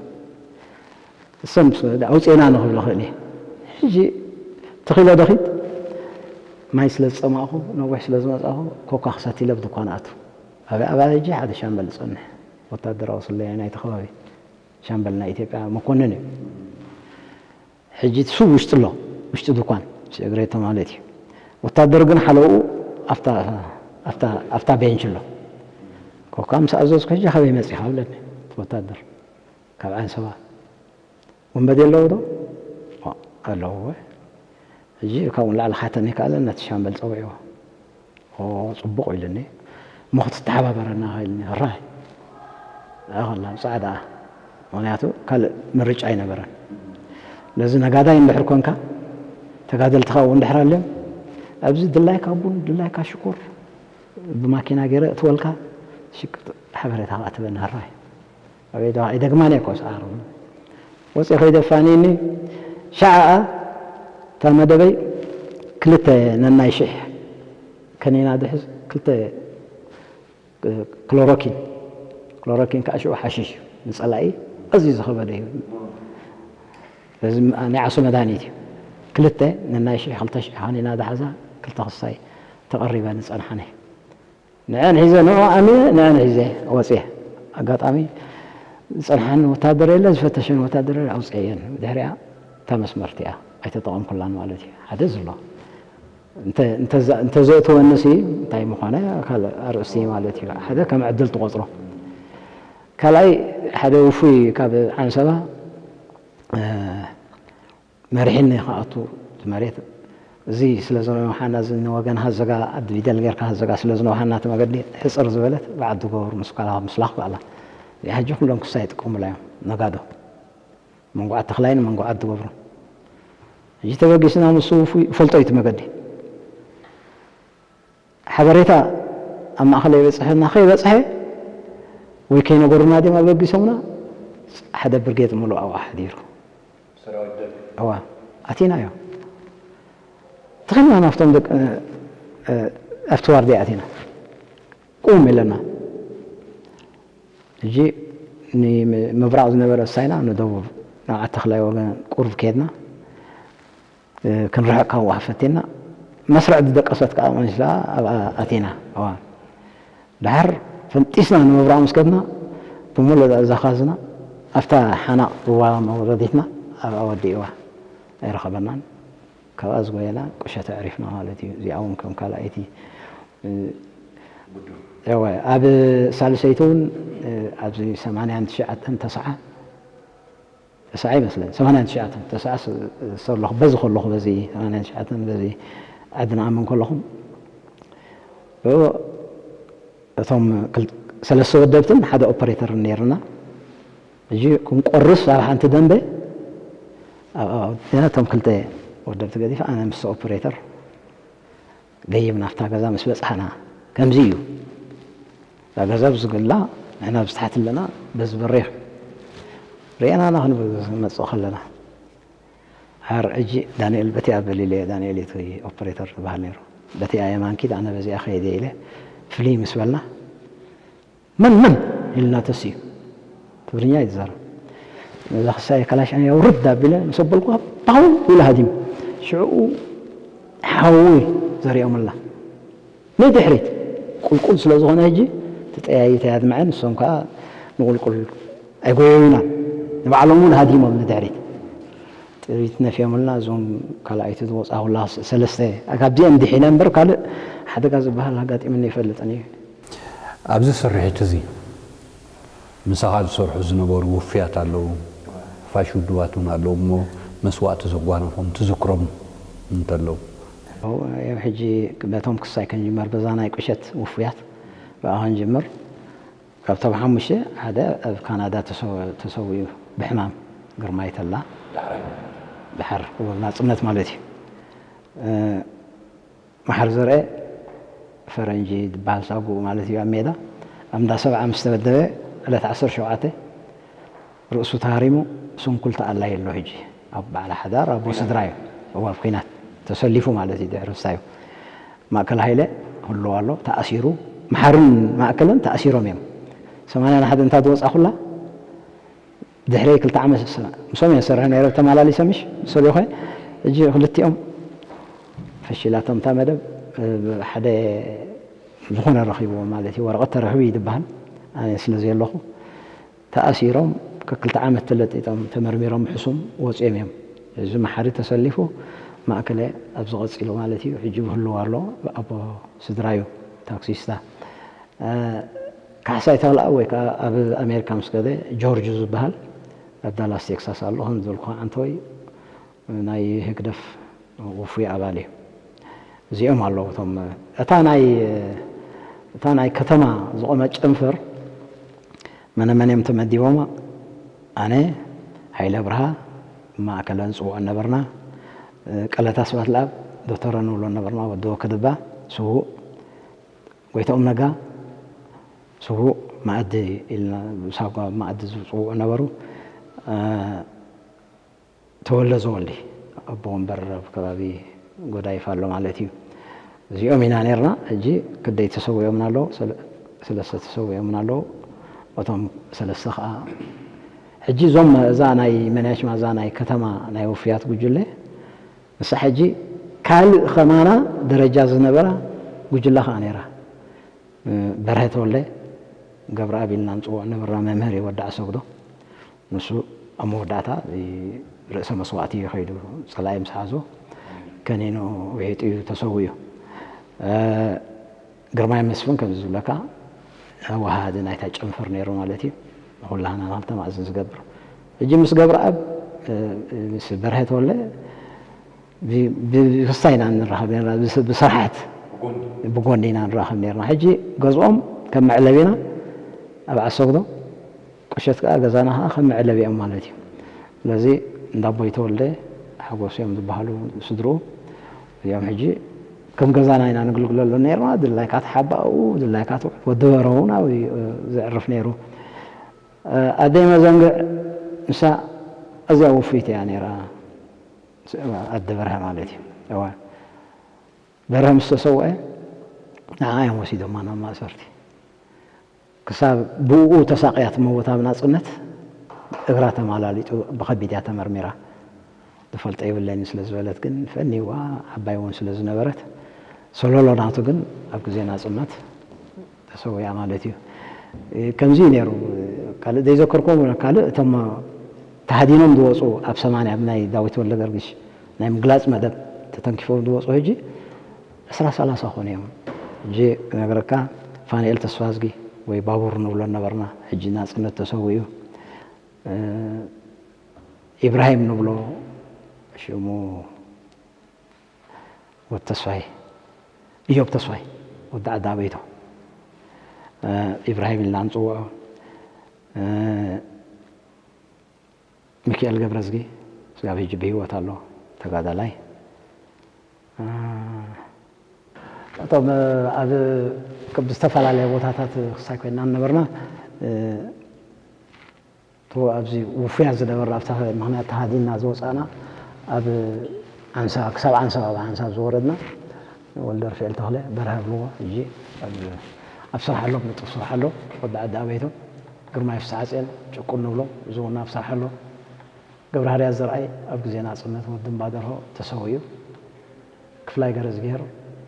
እሰን ምስ ኣውፅኤና ንኽብል እኽእል እየ። ሕጂ ትኺለ ደኺት ማይ ስለ ዝጸማእኹ፣ ነዊሕ ስለ ዝመጻእኹ፣ ኮካ ክሰቲ ኢለ ኣብ ድኳን ኣቱ። ኣብ፣ ኣብ ሕጂ ሓደ ሻምበል ዝጸንሕ ወታደራዊ ስለያ ናይቲ ከባቢ፣ ሻምበል ናይ ኢትዮጵያ መኮንን እዩ። ሕጂ እቲ ሱብ ውሽጢ ኣሎ፣ ውሽጢ ድኳን፣ ምስ እግሬቶ ማለት እዩ። ወታደር ግን ሓለውኡ ኣብታ፣ ኣብታ፣ ኣብታ ቤንች ኣሎ። ኮካ ምስ ኣዘዝኩ፣ "ሕጂ ካበይ መጺኻ?" ብለኒ እቲ ወታደር። "ካብ ዓንሰባ። ወንበዴ ኣለዉ ዶ?" "ዋ፣ ኣለዉ እወ." ሕጂ ካብኡ ንላዕሊ ክሓተኒ ከኣለ፣ ነቲ ሻምበል ጸዊዕዎ። "ኦ፣ ጽቡቕ" ኢሉኒ። "እሞ ክትተሓባበረና?" ኢሉኒ። "ሕራይ፣ ንዓኻ ላም ጻዕዳ." ምኽንያቱ ካልእ ምርጫ ኣይነበረን። ነዚ ነጋዳይ እንድሕር ኮንካ፣ ተጋደልትኻ እውን እንድሕር ኣልዮም፣ ኣብዚ ድላይካ ቡን፣ ድላይካ ሽኮር ብማኪና ገይረ እትወልካ፣ ሽክ-፣ ሓበሬታ ከኣ ትበኒ። ሕራይ። ኣበይ ደኣ ኣይደግማን እየ እኮ ሰዓሩ። ወፂአ ከይደ ፋንዩኒ። ሸዓ እታ መደበይ ክልተ ነናይ ሽሕ ከኒና ድሕዝ፣ ክልተ ክሎሮኪን። ክሎሮኪን ከዓ ሽዑ ሓሽሽ እዩ። ንፀላኢ ኣዝዩ ዝኸበደ እዩ። ስለዚ ናይ ዓሶ መድሃኒት እዩ። ክልተ ነናይ ሽሕ፣ ክልተ ሽሕ ከኒና ዝሓዛ፣ ክልተ ክሳይ ተቐሪበን ዝፀንሓኒ። ንዐን ሒዘ፣ ንዑ ኣሚነ፣ ንዐን ሒዘ ወፅየ። ኣጋጣሚ ዝፀንሓኒ ወታደር የለ፣ ዝፈተሸኒ ወታደር የለ፣ ኣውፅአየን። ብድሕሪኣ እታ መስመር እቲኣ ኣይተጠቐምኩላን ማለት እዩ። ሓደ ዘሎ። እንተ-፣ እንተዘ-፣ እንተዘእተወንሲ እንታይ ምኾነ ካልእ ኣርእስቲ ማለት እዩ። ሓደ ከም ዕድል ትቖፅሮ። ካልኣይ ሓደ ውፉይ ካብ ዓንሰባ፣ እ፣ መሪሕኒ ክኣቱ እቲ መሬት እዚ ስለ ዝነውሓና፣ እዚ ንወገን ሃዘጋ፣ ዓዲ ቢደል ጌርካ ሃዘጋ ስለ ዝነውሓና፣ እቲ መገዲ ሕጽር ዝበለት ብዓዲ ጎብሩ ምስ ካላ ምስላኽ በኣላ። እዚኣ ሕጂ ኩሎም ክሳይ ይጥቀሙላ እዮም። ነጋዶ መንጎ ዓዲ ተኽላይን መንጎ ዓዲ ጎብሩ። ሕጂ ተበጊስና፣ ንሱ ውፉይ ይፈልጦ እዩ እቲ መገዲ። ሓበሬታ ኣብ ማእከል የበጽሐና፣ ከይበጽሐ ወይ ከይነገሩና ድዮም ኣበጊሶምና፣ ሓደ ብርጌድ ሙሉእ ኣብኡ ሓዲሩ። ሰራዊት ደርግ። እዋ፣ ኣቲናዮ። ተኸልና ናብቶም ደቂ፣ እ፣ ኣብቲ ዋርድያ ኣቲና። ቁም ኢለና። ሕጂ ንምብራቕ ዝነበረ ሳይና ንደቡብ ናብ ዓዲ ተኽላይ ወገን ቁሩብ ከድና፣ እ፣ ክንርሕቕ ካብ ዋህ ፈቲና፣ መስርዕ ዝደቀሰት ከኣ መሲላ ኣብኣ ኣቲና። እዋ። ደሓር ፈንጢስና ንምብራቕ ምስ ከድና፣ ብምሉእ እዛ ካዝና ኣብታ ሓናቕ ሩባ መውረዲትና ኣብኣ ወዲእዋ። ኣይረኸበናን። ካብኣ ዝጎየና ቁሸት ኣዕሪፍና ማለት እዩ። እዚኣ እውን ከም ካልኣይቲ፣ እ፣ እወ፣ ኣብ ሳልሰይቲ እውን፣ እ፣ ኣብዚ ሰማንያን ትሽዓተን ተስዓ፣ ተስዓ ይመስለኒ፣ ሰማንያን ትሽዓተን ተስዓ ስ-፣ ሰለኹ፣ በዚ ከለኹ፣ በዚ ሰማንያን ትሽዓተን በዚ ዓዲ ንኣምን ከለኹም፣ ብኡ እቶም ክል-፣ ሰለስተ ወደብትን ሓደ ኦፐሬተርን ነይርና። ሕጂ ክንቆርስ ኣብ ሓንቲ ደንበ፣ ኣብ፣ ኣብ፣ እቶም ክልተ ወደብቲ ገዲፈ፣ ኣነ ምስ ኦፐሬተር ገይም ናብታ ገዛ ምስ በጻሕና፣ ከምዚ እዩ። እታ ገዛ ብዝግላ፣ ንሕና ብዝታሕቲ ኣለና፣ በዚ በሪኽ ርኤናና ክንብል ክንመጽእ ከለና፣ ሓር ሕጂ ዳንኤል በቲኣ በል ኢለ፣ ዳንኤል እቲ ኦፐሬተር ዝበሃል ነይሩ። በቲኣ የማንኪድ፣ ኣነ በዚኣ ከይደ ኢለ፣ ፍልይ ምስ በልና፣ "መን፣ መን?" ኢልና ተስዩ። ትግርኛ እዩ ዝዛረብ። ነዛ ክሳየ ካላሽን ኣውርድ ኣቢለ ምስ ኣበልኩ፣ ፓው ኢሉ ሃዲሙ። ሽዕኡ ሓዊ ዘሪኦምላ። ንድሕሪት ቁልቁል ስለ ዝኾነ፣ ሕጂ እቲ ጠያይት ኣየድምዐን፣ ንሶም ከኣ ንቁልቁል ኣይጎየዩናን። ንባዕሎም እውን ሃዲሞም ንድሕሪት። ጥሪት ነፊዮምልና፣ እዞም ካልኣይቲ ዝወጻኹላ ሰለስተ፣ ካብዚአን ድሒነ እምበር ካልእ ሓደጋ ዝበሃል ኣጋጢሙኒ ኣይፈልጥን እዩ። ኣብዚ ስርሒት እዚ ምሳኻ ዝሰርሑ ዝነበሩ ውፉያት ኣለዉ፣ ፋሽ ውድባት እውን ኣለዉ እሞ መስዋእቲ ዘጓነፎም ትዝክሮም እንተለዉ? ያው ሕጂ በቶም ክሳይ ክንጅመር፣ በዛ ናይ ቁሸት ውፉያት ብኣ ክንጅምር። ካብቶም ሓሙሽተ ሓደ ኣብ ካናዳ ተሰው-፣ ተሰዊኡ ብሕማም፣ ግርማይ ተላ። ዳሕራይ? ድሓር ናጽነት ማለት እዩ። እ፣ መሓር ዘርአ ፈረንጂ ዝበሃል ሳጉኡ ማለት እዩ፣ ኣብ ሜዳ ኣብ እንዳ ሰብዓ ምስ ተመደበ ዕለት ዓሰርተ ሸውዓተ ርእሱ ተሃሪሙ ስንኩል ተኣላይ ኣሎ። ሕጂ ኣብ በዓል ሓዳር ኣቦ ስድራ እዩ። እዋ፣ ኣብ ኲናት ተሰሊፉ ማለት እዩ። ድሕሪ ስታዩ ማእከል ሃይለ ህልው ኣሎ፣ ተኣሲሩ። መሓርን ማእከልን ተኣሲሮም እዮም። ሰማንያን ሓደን እንታ ዝወጻኹላ፣ ድሕሪ ክልተ ዓመት ስ-፣ ምስኦም እየ ዝሰርሕ ነይረ፣ ተመላሊሰ ምሽ ሰሊኸ። ሕጂ ክልቲኦም ፈሺላቶም እታ መደብ፣ እ፣ ሓደ ዝኾነ ረኺብዎ ማለት እዩ፣ ወረቐት ተረኺቡ እዩ ዝበሃል። ኣነ ስለ ዘየለኹ ተኣሲሮም፣ ከክልተ ዓመት ተለጢጦም፣ ተመርሚሮም፣ ሕሱም ወፂኦም እዮም። እዚ መሓሪ ተሰሊፉ፣ ማእከለ ኣብዚ ቀፂሉ ማለት እዩ። ሕጂ ብህልው ኣሎ፣ ኣቦ ስድራ እዩ፣ ታክሲስታ። እ፣ ካሕሳይ ተኽለኣብ ወይ ከዓ ኣብ ኣሜሪካ ምስ ከደ ጆርጅ ዝበሃል ኣብ ዳላስ ቴክሳስ ኣሎ። ከም ዝበልኩ ዓንተወይ ናይ ህግደፍ ውፉይ ኣባል እዩ። እዚኦም ኣለዉ እቶም፣ እታ ናይ፣ እታ ናይ ከተማ ዝቖመት ጨንፈር መነ መን እዮም ተመዲቦማ? ኣነ፣ ሃይለ ብርሃ፣ ማእከለ ንጽውዖ ነበርና። ቀለታ ስብሃት ለኣብ፣ ዶተረ ንብሎ ነበርና፣ ወዲ ወክድባ፣ ስዉእ፣ ጎይታኦም ነጋ፣ ስዉእ፣ መኣዲ ኢልና፣ ሳጓ መኣዲ ዝጽውዑ ነበሩ። እ፣ ተወልደ ዘወልዲ፣ ኣቦ ወንበር ኣብ ከባቢ ጎዳይፍ ኣሎ ማለት እዩ። እዚኦም ኢና ነርና። ሕጂ ክደይ ተሰዊኦምና ኣለዉ፣ ሰለ-፣ ሰለስተ ተሰዊኦምና ኣለዉ። እቶም ሰለስተ ኸኣ፣ ሕጂ እዞም፣ እዛ ናይ መናሽማ፣ እዛ ናይ ከተማ ናይ ውፉያት ጉጅለ፣ ንሳ ሕጂ ካልእ ኸማና ደረጃ ዝነበራ ጉጅለ ኸኣ ነይራ። በርሀ ተወልደ፣ ገብረኣብ ኢልና ንጽውዖ ነበርና፣ መምህር እዩ፣ ወዲ ኣሰግዶ። ንሱ ኣብ መወዳእታ ርእሰ መስዋእቲ እዩ ከይዱ፣ ጸላኢ ምስ ሓዞ ከኒኑ ውሒጡ እዩ ተሰዊኡ። እ፣ ግርማይ መስፍን ከምዚ ዝብለካ ወሃዲ ናይታ ጨንፈር ነይሩ ማለት እዩ። ንኹላህና ንክልተ ማእዝን ዝገብር። ሕጂ ምስ ገብረኣብ፣ እ፣ ምስ በርሀ ተወልደ ብክስታ ኢና ንራኸብ ነርና፣ ብስርሓት ብጎኒ ኢና ንራኸብ ነርና። ሕጂ ገዝኦም ከም መዕለቢና ኣብ ዓሰግዶ፣ ቁሸት ከኣ ገዛና ከኣ ከም መዕለቢኦም ማለት እዩ። ስለዚ እንዳ ኣቦይ ተወልደ ሓጎስ እዮም ዝበሃሉ ስድርኡ እዮም። ሕጂ ከም ገዛና ኢና ንግልግለሉ ነርና። ድላይካ ትሓባኡ፣ ድላይካ ትውዕል። ወዲ በረው ናብኡ ዘዕርፍ ነይሩ። ኣደይ መዘንግዕ ንሳ ኣዝያ ውፍይቲ እያ ነይራ። ኣደ በርሀ ማለት እዩ። እዋ በርሀ ምስ ተሰውአ ንዓ እዮም ወሲዶማ ናብ ማእሰርቲ። ክሳብ ብኡ ተሳቕያ ትመውት ኣብ ናጽነት እግራ ተማላሊጡ ብኸቢድ እያ ተመርሚራ። ዝፈልጦ የብለይን ስለ ዝበለት ግን ፈኒዋ ዓባይ እውን ስለ ዝነበረት ሰሎሎ ናቱ ግን ኣብ ግዜ ናጽነት ተሰዊኣ ማለት እዩ። ከምዚ እዩ ነይሩ። ካልእ ዘይዘከርክዎም ካልእ እቶም ተሃዲኖም ዝወፁ ኣብ ሰማንያ ብናይ ዳዊት ወልደገርግሽ ናይ ምግላፅ መደብ ተተንኪፎም ዝወፁ ሕጂ ዕስራ ሰላሳ ኮኑ እዮም። ሕጂ ክነግረካ ፋንኤል ተስፋዝጊ ወይ ባቡር ንብሎ ነበርና ሕጂ ናፅነት ተሰዊኡ። ኢብራሂም ንብሎ ሽሙ ወድ ተስፋይ፣ እዮብ ተስፋይ፣ ወዲ ዓዲ ኣበይቶ፣ ኢብራሂም ኢልና ንፅውዖ፣ ሚካኤል ገብረዝጊ፣ ስጋብ ሕጂ ብህይወት ኣሎ፣ ተጋዳላይ። እቶም ኣብ፣ ካብ ዝተፈላለያ ቦታታት ክሳይ ኮይና ነበርና። እቶ ኣብዚ ውፉያት ዝነበርና ኣብታ ምኽንያት ተሃዲንና ዝወፃእና ኣብ ዓንሳ ክሳብ ዓንሳ ኣብ ዓንሳ ዝወረድና ወልደ ርፍኤል ተኽለ በርሀ ብልዎ ሕጂ ኣብ ኣብ ስራሕ ኣሎ ብንጡፍ ስራሕ ኣሎ ወዲ ዓዲ ኣበይቶ ግርማይ ፍስሓፅዮን ጭቁን ንብሎ እዚ እውን ኣብ ስራሕ ኣሎ ገብረሃርያ ዘርኣይ ኣብ ግዜ ናፅነት ወዲ እምባደርሆ ተሰዊኡ ክፍላይ ገረዝግሄር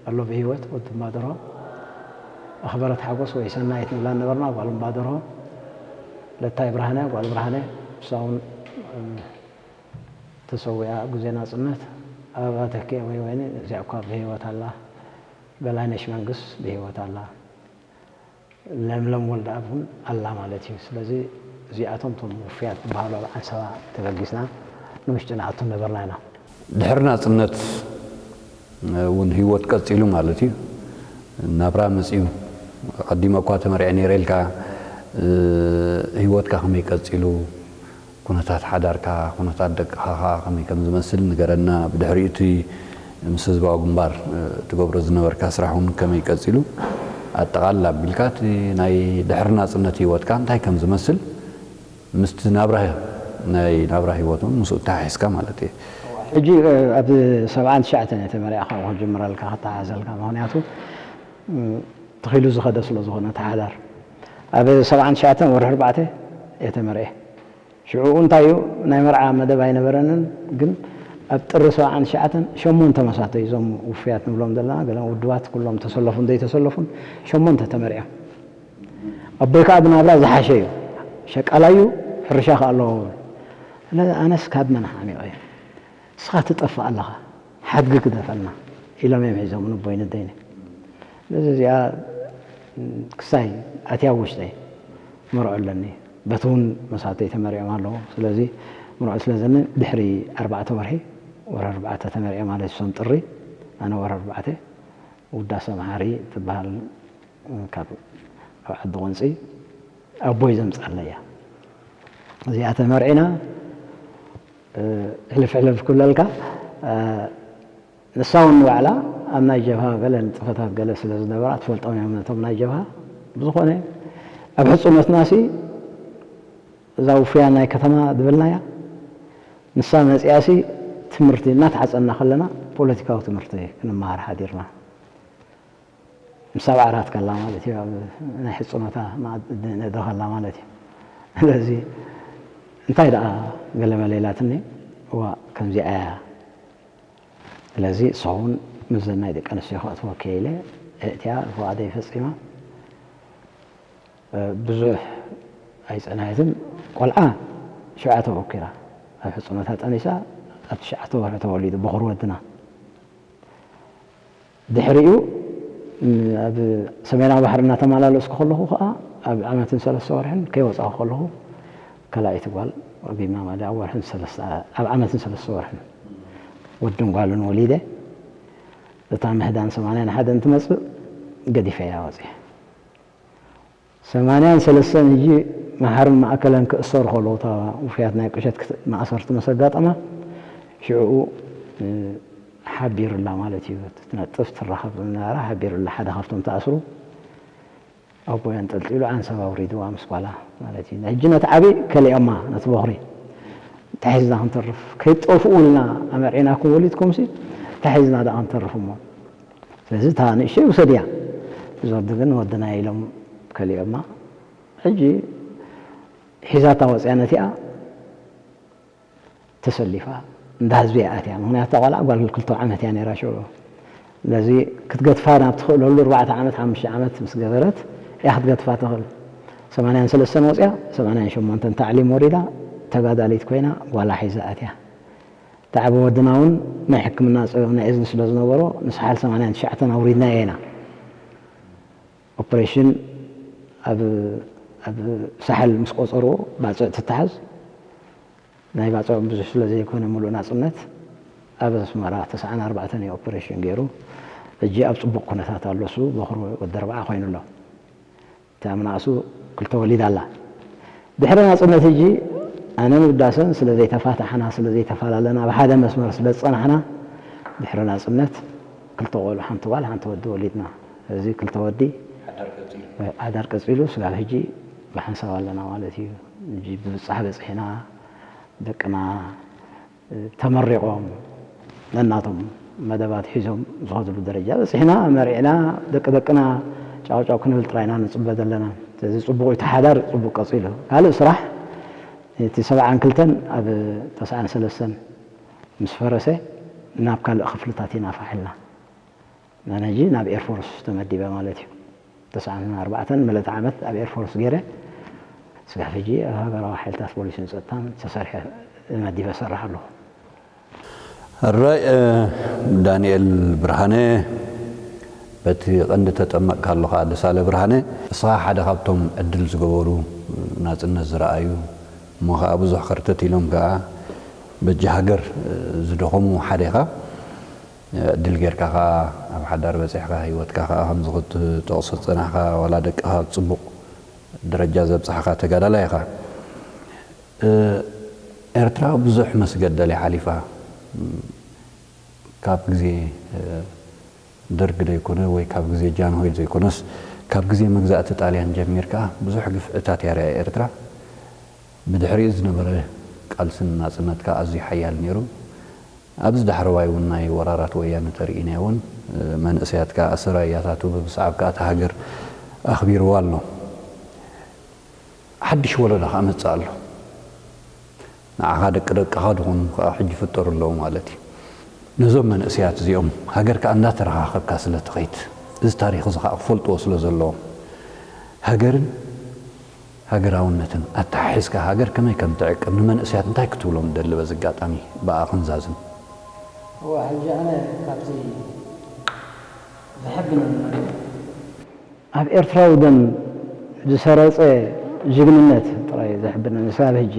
ኣሎ ብህይወት ወዲ እምባደርሆ ኣኽበረት ሓጎስ ወይ ሰናይት ንብላ ነበርና ጓል እምባደርሆ ለታይ ብርሃነ ጓል ብርሃነ ንሳ እውን ተሰዊኣ ኣብ ግዜ ናፅነት ኣበባ ተኪኤ ወይ ወይኒ እዚኣ እኳ ብህይወት ኣላ በላይነሽ መንግስ ብህይወት ኣላ ለምለም ወልደኣብ እውን ኣላ ማለት እዩ። ስለዚ እዚኣቶም እቶም ውፉያት ዝበሃሉ ኣብ ዓንሰባ ተበጊስና ንውሽጢ ንኣቱ ነበርና ኢና። ድሕሪ ናፅነት እውን ህይወት ቀፂሉ ማለት እዩ። ናብራ መፅዩ። ኣቐዲመ እኳ ተመርዐ ነይረ ኢልካ ህይወትካ ከመይ ቀፂሉ፣ ኩነታት ሓዳርካ፣ ኩነታት ደቅኻ ከኣ ከመይ ከም ዝመስል ንገረና። ብድሕሪኡ እቲ ምስ ህዝባዊ ግንባር ትገብሮ ዝነበርካ ስራሕ እውን ከመይ ቀጺሉ? ኣጠቓልል ኣቢልካ እቲ ናይ ድሕሪ ናጽነት ህይወትካ እንታይ ከም ዝመስል ምስቲ ናብራ ናይ ናብራ ህይወት እውን ምስኡ ተሓሒዝካ ማለት እየ። ሕጂ ኣብ ሰብዓን ትሽዓተን እየ ተመሪዕካ ክጅምረልካ ክተሓዘልካ ምክንያቱ ተኺሉ ዝኸደ ስለ ዝኾነ እቲ ሓዳር ኣብ ሰብዓን ትሽዓተን ወርሒ ኣርባዕተ እየ ተመርዐ። ሽዑ እንታይ እዩ ናይ መርዓ መደብ ኣይነበረንን ግን ኣብ ጥሪ ሰብዓን ትሽዓተን ሸሞንተ መሳተይ እዞም ውፉያት ንብሎም ዘለና ገለ ውድባት ኩሎም ተሰለፉን ዘይተሰለፉን ሸሞንተ ተመርዕዮም ኣቦይ ከዓ ብናብራ ዝሓሸ እዩ ሸቃላ እዩ ሕርሻ ከዓ ኣለዎ ስለዚ ኣነስ ካብ መን ሓሚቐ እዩ ንስኻ ትጠፍእ ኣለኻ ሓድጊ ግደፈልና ኢሎም እዮም ሒዞም ንቦይ ንደይነ ስለዚ እዚኣ ክሳይ ኣትያ ውሽጠይ መርዖ ኣለኒ በቲ እውን መሳተይ ተመሪዖም ኣለዉ ስለዚ መርዖ ስለ ዘኒ ድሕሪ ኣርባዕተ ወርሒ ወር ኣርባዕተ ተመሪዐ ማለት እሶም ጥሪ ኣነ ወር ኣርባዕተ ውዳሰ መሓሪ ትበሃል ካብ ዓዲ ቁንፂ ኣቦይ ዘምፃለያ እዚኣ ተመርዒና ሕልፍ ሕልፍ ክብለልካ ንሳ እውን ንባዕላ ኣብ ናይ ጀብሃ ገለ ንጥፈታት ገለ ስለ ዝነበራ ትፈልጦም እዮም ነቶም ናይ ጀብሃ ብዝኾነ ኣብ ሕፁነትና ሲ እዛ ውፍያ ናይ ከተማ ዝበልናያ ንሳ መፂኣ ሲ ትምህርቲ እናተዓፀና ከለና ፖለቲካዊ ትምህርቲ ክንመሃር ሓዲርና ምስ ኣብ ዓራት ከላ ማለት እዩ ኣብ ናይ ሕፅኖታ መኣዲ ንእደ ከላ ማለት እዩ ስለዚ እንታይ ደኣ ገለመለ ኢላትኒ እዋ ከምዚኣ እያ ስለዚ እሳ እውን ምስዘን ናይ ደቂ ኣንስትዮ ከእትወኪ ኢለ እእትያ ፍቓደይ ፈፂማ ብዙሕ ኣይፀንሐትን ቆልዓ ሽዓ ተወኪላ ኣብ ሕፅኖታ ጠኒሳ ኣብ ትሽዓተ ወርሒ ተወሊዱ በኹር ወድና ድሕሪኡ ኣብ ሰሜናዊ ባሕሪ እናተመላለስኩ ከለኹ ከዓ ኣብ ዓመትን ሰለስተ ወርሕን ከይወፃኹ ከለኹ ከላኢቲ ጓል ረጊምና ማለት ኣብ ወርሕን ኣብ ዓመትን ሰለስተ ወርሕን ወድን ጓልን ወሊደ፣ እታ ምህዳን ሰማንያን ሓደን ትመጽእ፣ ገዲፈያ ወጺአ። ሰማንያን ሰለስተን ሕጂ መሓርን ማእከለን ክእሰሩ ከለዉ፣ እታ ውፍያት ናይ ቁሸት ክት-፣ ማእሰርቲ ምስ ኣጋጠማ፣ ሽዕኡ፣ እ፣ ሓቢሩላ ማለት እዩ። ትነጥፍ፣ ትራኸብ ዝነበራ ሓቢሩላ፣ ሓደ ካብቶም ተኣስሩ ኣቦይ ኣንጠልጢሉ ዓንሰብ ኣውሪድዋ ምስ ጓላ ማለት እዩ። ሕጂ ነቲ ዓቢ ከሊኦማ፣ ነቲ በኹሪ ተሒዝና ክንተርፍ፣ ከይጠፍኡ ኢልና ኣመርዒናኩም ወሊድኩምሲ፣ ተሒዝና ደኣ ክንተርፍ እሞ። ስለዚ እታ ንእሽተይ ውሰድያ፣ እዚ ወዲ ግን ወድና ኢሎም ከሊኦማ። ሕጂ ሒዛታ ወጽያ ነቲኣ ተሰሊፋ እንዳ ህዝቢ እያ ኣትያ። ምኽንያቱ እታ ቆልዓ ጓል ክልተ ዓመት እያ ነይራ ሽዑ። ስለዚ ክትገድፋ ናብ ትኽእለሉ ኣርባዕተ ዓመት፣ ሓሙሽተ ዓመት ምስ ገበረት እያ ክትገድፋ ትኽእል። ሰማንያን ሰለስተን ወጽያ፣ ሰማንያን ሸሞንተን ታዕሊም ወሪዳ፣ ተጋዳሊት ኮይና ጓላ ሒዛ ኣትያ። እታ ዓቢ ወድና እውን ናይ ሕክምና ጸገም ናይ እዝኒ ስለ ዝነበሮ፣ ንሳሕል ሰማንያን ትሽዓተን ኣውሪድናዮ ኢና። ኦፕሬሽን ኣብ፣ ኣብ ሳሕል ምስ ቆጸርዎ፣ ባጽዕ ትተሓዝ። ናይ ባጽዖም ብዙሕ ስለ ዘይኮነ፣ ምሉእ ናጽነት ኣብ ኣስመራ ተስዓን ኣርባዕተን እዩ ኦፕሬሽን ገይሩ። ሕጂ ኣብ ጽቡቕ ኩነታት ኣሎ። እሱ በኹሪ ወዲ ኣርብዓ ኮይኑ ኣሎ። እቲ ኣብ ንኣሱ ክልተ ወሊዳ ኣላ። ድሕሪ ናጽነት ሕጂ ኣነን ውዳሰን ስለ ዘይተፋታሕና፣ ስለ ዘይተፈላለና፣ ኣብ ሓደ መስመር ስለ ዝጸናሕና፣ ድሕሪ ናጽነት ክልተ ቆልዑ፣ ሓንቲ ጓል፣ ሓንቲ ወዲ ወሊድና። እዚ ክልተ ወዲ ሓዳር ቀጺሉ። ሓዳር ቀጺሉ፣ ስጋብ ሕጂ ብሓንሳብ ኣለና ማለት እዩ። ሕጂ ብብጻሕ በጺሕና፣ ደቅና ተመሪቖም ነናቶም መደባት ሒዞም ዝኸድሉ ደረጃ በጺሕና፣ መሪዕና፣ ደቂ ደቅና ጫው ጫው ክንብል ጥራይና ንጽበ ዘለና። ስለዚ ጽቡቕ እዩ፣ እቲ ሓዳር ጽቡቕ ቀጺሉ። ካልእ ስራሕ፣ እቲ ሰብዓን ክልተን ኣብ ተስዓን ሰለስተን ምስ ፈረሰ፣ ናብ ካልእ ክፍልታት ኢና ፋሕ ኢልና። ኣነ ሕጂ ናብ ኤርፎርስ ተመዲበ ማለት እዩ። ተስዓን ኣርባዕተን ምልእቲ ዓመት ኣብ ኤርፎርስ ገይረ፣ ስጋብ ሕጂ ኣብ ሃገራዊ ሓይልታት ፖሊስን ጸጥታን ተሰሪሐ፣ ተመዲበ እሰርሕ ኣለኹ። ሕራይ፣ እ፣ ዳንኤል ብርሃነ፣ በቲ ቀንዲ ተጠመቕካ ኣለኻ፣ ደሳለ ብርሃነ፣ ንስኻ ሓደ ካብቶም ዕድል ዝገበሩ፣ ናጽነት ዝረኣዩ፣ እሞ ኸኣ ብዙሕ ከርተት ኢሎም ከኣ በጃ ሃገር፣ እ፣ ዝደኸሙ ሓደ ኢኻ። ዕድል ጌርካ ኸኣ ኣብ ሓዳር በጺሕካ፣ ህይወትካ ኸኣ ከምዚ ክትጠቕሶ ዝጸናሕካ፣ ዋላ ደቅኻ ኣብ ጽቡቕ ደረጃ ዘብጽሕካ ተጋዳላይ ኢኻ። እ፣ ኤርትራ ብዙሕ መስገደል እያ ሓሊፋ። ካብ ግዜ፣ እ፣ ደርግ ዘይኮነ ወይ ካብ ግዜ ጃንሆይ ዘይኮነስ፣ ካብ ግዜ መግዛእቲ ጣልያን ጀሚርካ ብዙሕ ግፍዕታት እያ ርኣያ ኤርትራ። ብድሕሪኡ ዝነበረ ቃልስን ናጽነት ከኣ ኣዝዩ ሓያል ነይሩ። ኣብዚ ዳሕረዋይ እውን ናይ ወራራት ወያነ ተርኢናዮ እውን፣ መንእሰያት ከኣ ኣሰራያታቱ ብምስዓብ ከኣ እታ ሃገር ኣኽቢርዋ ኣሎ። ሓድሽ ወለዶ ከኣ መጽእ ኣሎ። ንዓኻ ደቂ ደቅኻ ዝኾኑ ከኣ ሕጂ ይፍጠሩ ኣለዉ ማለት እዩ። ነዞም መንእሰያት እዚኦም ሃገር ከኣ እንዳተረኻኸብካ ስለ ትኸይድ፣ እዚ ታሪኽ እዚ ከኣ ክፈልጥዎ ስለ ዘለዎም፣ ሃገርን ሃገራውነትን ኣተሓሒዝካ ሃገር ከመይ ከም ትዕቅብ ንመንእሰያት እንታይ ክትብሎም ትደሊ? በዚ ኣጋጣሚ ብኣኽን ዛዝም። እዋ፣ ሕጂ ኣነ ካብቲ ዘሕብነኒ ነገር ኣብ ኤርትራዊ ደም ዝሰረጸ ጅግንነት ጥራይ ዘሕብነኒ። ስጋብ ሕጂ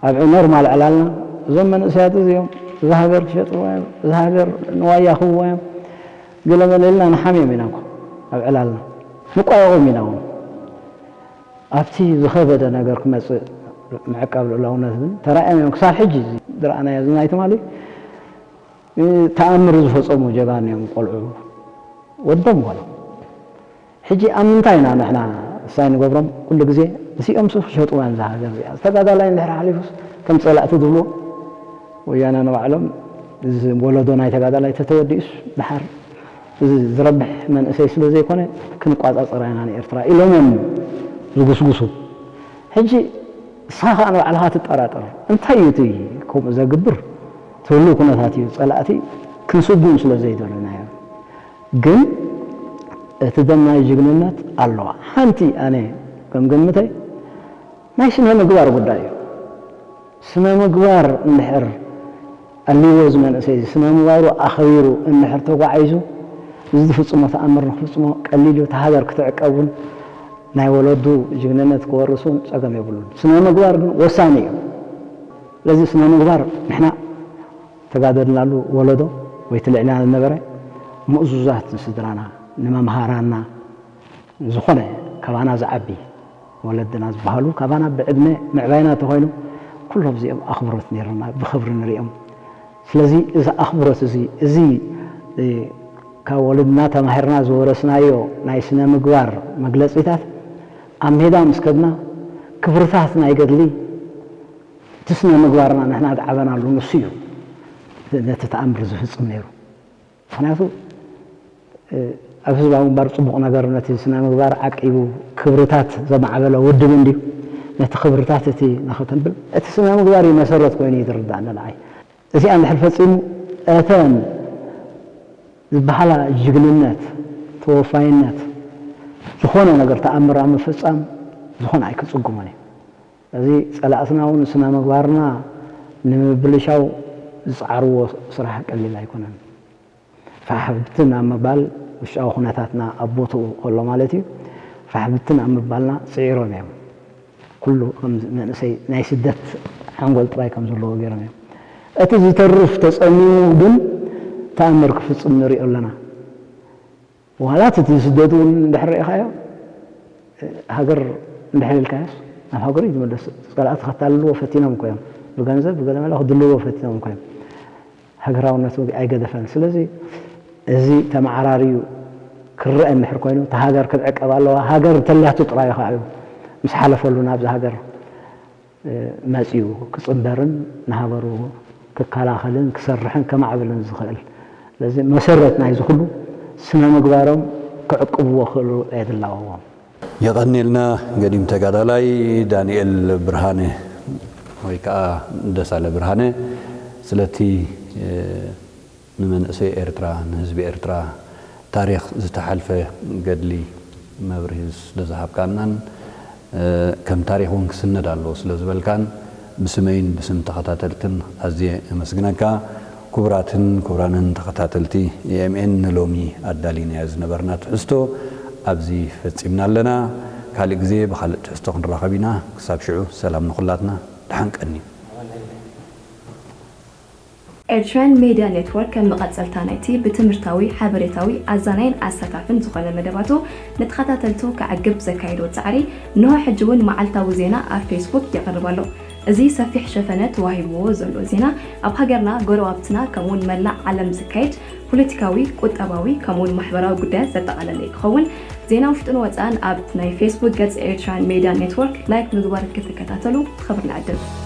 ኣብ ኖርማል ዕላልና እዞም መንእሰያት እዚኦም እዛ ሃገር ክሸጥዋ እዮም፣ እዛ ሃገር ንዋይ ይኣኽብዋ እዮም፣ ገለ መለ ኢልና ንሓምዮም ኢና እኮ ኣብ ዕላልና። ንቋየቖም ኢና እውን። ኣብቲ ዝኸበደ ነገር ክመጽእ ምዕቃብ ልኡላውነት ግን ተራእዮም እዮም። ክሳብ ሕጂ እዚ ዝረኣናዮ እዚ ናይ ትማሊ ተኣምር ዝፈጸሙ ጀጋኑ እዮም ቆልዑ ወዶም ጓሎም። ሕጂ ኣብ ምንታይ ኢና ንሕና እሳይ ንገብሮም? ኩሉ ግዜ እዚኦም ሱፍ ክሸጥዋ እዮም እዛ ሃገር እዚኣ። ተጋዳላይ እንድሕር ሓሊፉስ ከም ጸላእቲ ዝብልዎ ወያነ ንባዕሎም እዚ ወለዶ ናይ ተጋዳላይ ተተወዲኡስ ደሓር እዚ ዝረብሕ መንእሰይ ስለ ዘይኮነ ክንቋጻጸራ ኢና ንኤርትራ ኢሎም እዮም ዝጉስጉሱ። ሕጂ ንስኻ ከኣ ንባዕልኻ ትጠራጠር። እንታይ እዩ እቲ ከምኡ ዘግብር? እቲ ህሉው ኩነታት እዩ። ጸላእቲ ክንስጉም ስለ ዘይደለና እዮም። ግን እቲ ደም ናይ ጅግንነት ኣለዋ። ሓንቲ ኣነ ከም ግምተይ ናይ ስነ ምግባር ጉዳይ እዩ። ስነ ምግባር እንድሕር ኣልይዎ እዚ መንእሰይ እዚ ስነ ምግባሩ ኣኽቢሩ እንድሕር ተጓዒዙ፣ እዚ ዝፍጽሞ ተኣምር ንክፍጽሞ ቀሊል እዩ። እታ ሃገር ክትዕቀብ እውን ናይ ወለዱ ጅግንነት ክወርስ እውን ጸገም የብሉን። ስነ ምግባር ግን ወሳኒ እዩ። ስለዚ ስነ ምግባር ንሕና ተጋደልናሉ ወለዶ ወይ እቲ ልዕልና ዝነበረ ምእዙዛት ንስድራና፣ ንመምሃራና፣ ዝኾነ ካባና ዝዓቢ ወለድና ዝበሃሉ ካባና ብዕድመ ምዕባይና እንተኾይኑ ኩሎም እዚኦም ኣኽብሮት ነይሩና፣ ብኽብሪ ንሪኦም። ስለዚ እዚ ኣኽብሮት እዚ፣ እዚ ካብ ወለድና ተማሂርና ዝወረስናዮ ናይ ስነ ምግባር መግለፂታት ኣብ ሜዳ ምስ ከድና ክብርታት ናይ ገድሊ እቲ ስነ ምግባርና ንሕና ዝዓበናሉ ንሱ እዩ ነቲ ተኣምር ዝፍፅም ነይሩ። ምኽንያቱ ኣብ ህዝባዊ ግንባር ፅቡቕ ነገር ነቲ ስነ ምግባር ዓቂቡ ክብርታት ዘማዕበለ ውድብ እንድዩ። ነቲ ክብርታት እቲ ንኸተንብል እቲ ስነ ምግባር እዩ መሰረት ኮይኑ እዩ ዝርዳእኒ ንዓይ። እዚኣ እንድሕር ፈፂሙ እተን ዝበሃላ ጅግንነት፣ ተወፋይነት፣ ዝኾነ ነገር ተኣምር ኣብ ምፍፃም ዝኾነ ኣይክፅጉሞን እዩ። እዚ ፀላእትና እውን ስነ ምግባርና ንምብልሻው ዝፃዕርዎ ስራሕ ቀሊል ኣይኮነን። ፋሕብትን ኣብ ምባል ውሽጣዊ ኩነታትና ኣብ ቦትኡ ከሎ ማለት እዩ። ፋሕብትን ኣብ ምባልና ፅዒሮም እዮም። ኩሉ ከም መንእሰይ ናይ ስደት ሓንጎል ጥራይ ከም ዘለዎ ገይሮም እዮም። እቲ ዝተርፍ ተፀሚሙ ግን ተኣምር ክፍፅም ንሪኦ ኣለና። ዋላ እቲ ስደት እውን እንድሕር ርኢኻዮ፣ ሃገር እንድሕር ኢልካዮስ ናብ ሃገሩ እዩ ዝምለስ። ፀላእቲ ከታልልዎ ፈቲኖም እኮ እዮም። ብገንዘብ ብገለ መለ ክድልዎ ፈቲኖም እኮ እዮም። ሃገራውነቱ ኣይገደፈን። ስለዚ እዚ ተመዓራርዩ ክረአ እንድሕር ኮይኑ እታ ሃገር ክትዕቀብ ኣለዋ። ሃገር ተልያቱ ጥራይ እዩ ከዓ እዩ ምስ ሓለፈሉ ናብዚ ሃገር መፂኡ ክፅንበርን ንሃገሩ ክከላኸልን ክሰርሕን ከማዕብልን ዝኽእል። ስለዚ መሰረት ናይዚ ኩሉ ስነ ምግባሮም ክዕቅብዎ ክኽእሉ የድላዎም። የቐንየልና ገዲም ተጋዳላይ ዳንኤል ብርሃነ ወይ ከዓ ደሳለ ብርሃነ ስለቲ ንመንእሰይ ኤርትራ፣ ንህዝቢ ኤርትራ ታሪኽ ዝተሓልፈ ገድሊ መብርሂ ስለ ዝሃብካናን ከም ታሪኽ እውን ክስነድ ኣለዎ ስለ ዝበልካን ብስመይን ብስም ተኸታተልትን ኣዝየ የመስግነካ። ክቡራትን ክቡራንን ተኸታተልቲ ኤ ኤም ኤን ንሎሚ ኣዳሊናዮ ዝነበርና ትሕዝቶ ኣብዚ ፈጺምና ኣለና። ካልእ ግዜ ብኻልእ ትሕዝቶ ክንራኸብ ኢና። ክሳብ ሽዑ ሰላም ንኹላትና። ደሓን ቀንዩ። ኤርትራን ሜድያ ኔትወርክ ከም መቐጸልታ ናይቲ ብትምህርታዊ፣ ሓበሬታዊ፣ ኣዛናይን ኣሳታፍን ዝኾነ መደባቱ ንተኸታተልቱ ከዕግብ ዘካየዶ ጻዕሪ፣ እንሆ ሕጂ እውን መዓልታዊ ዜና ኣብ ፌስቡክ የቕርብ ኣሎ። እዚ ሰፊሕ ሸፈነ ተዋሂብዎ ዘሎ ዜና፣ ኣብ ሃገርና፣ ጎረባብትና፣ ከምኡውን መላእ ዓለም ዝካየድ ፖለቲካዊ፣ ቁጠባዊ፣ ከምኡውን ማሕበራዊ ጉዳያት ዘጠቓለለ ክኸውን፣ ዜና ውሽጥን ወጻእን ኣብ ናይ ፌስቡክ ገጽ ኤርትራን ሜድያ ኔትወርክ ላይክ ምግባር ክትከታተሉ ብኽብሪ ንዕድም።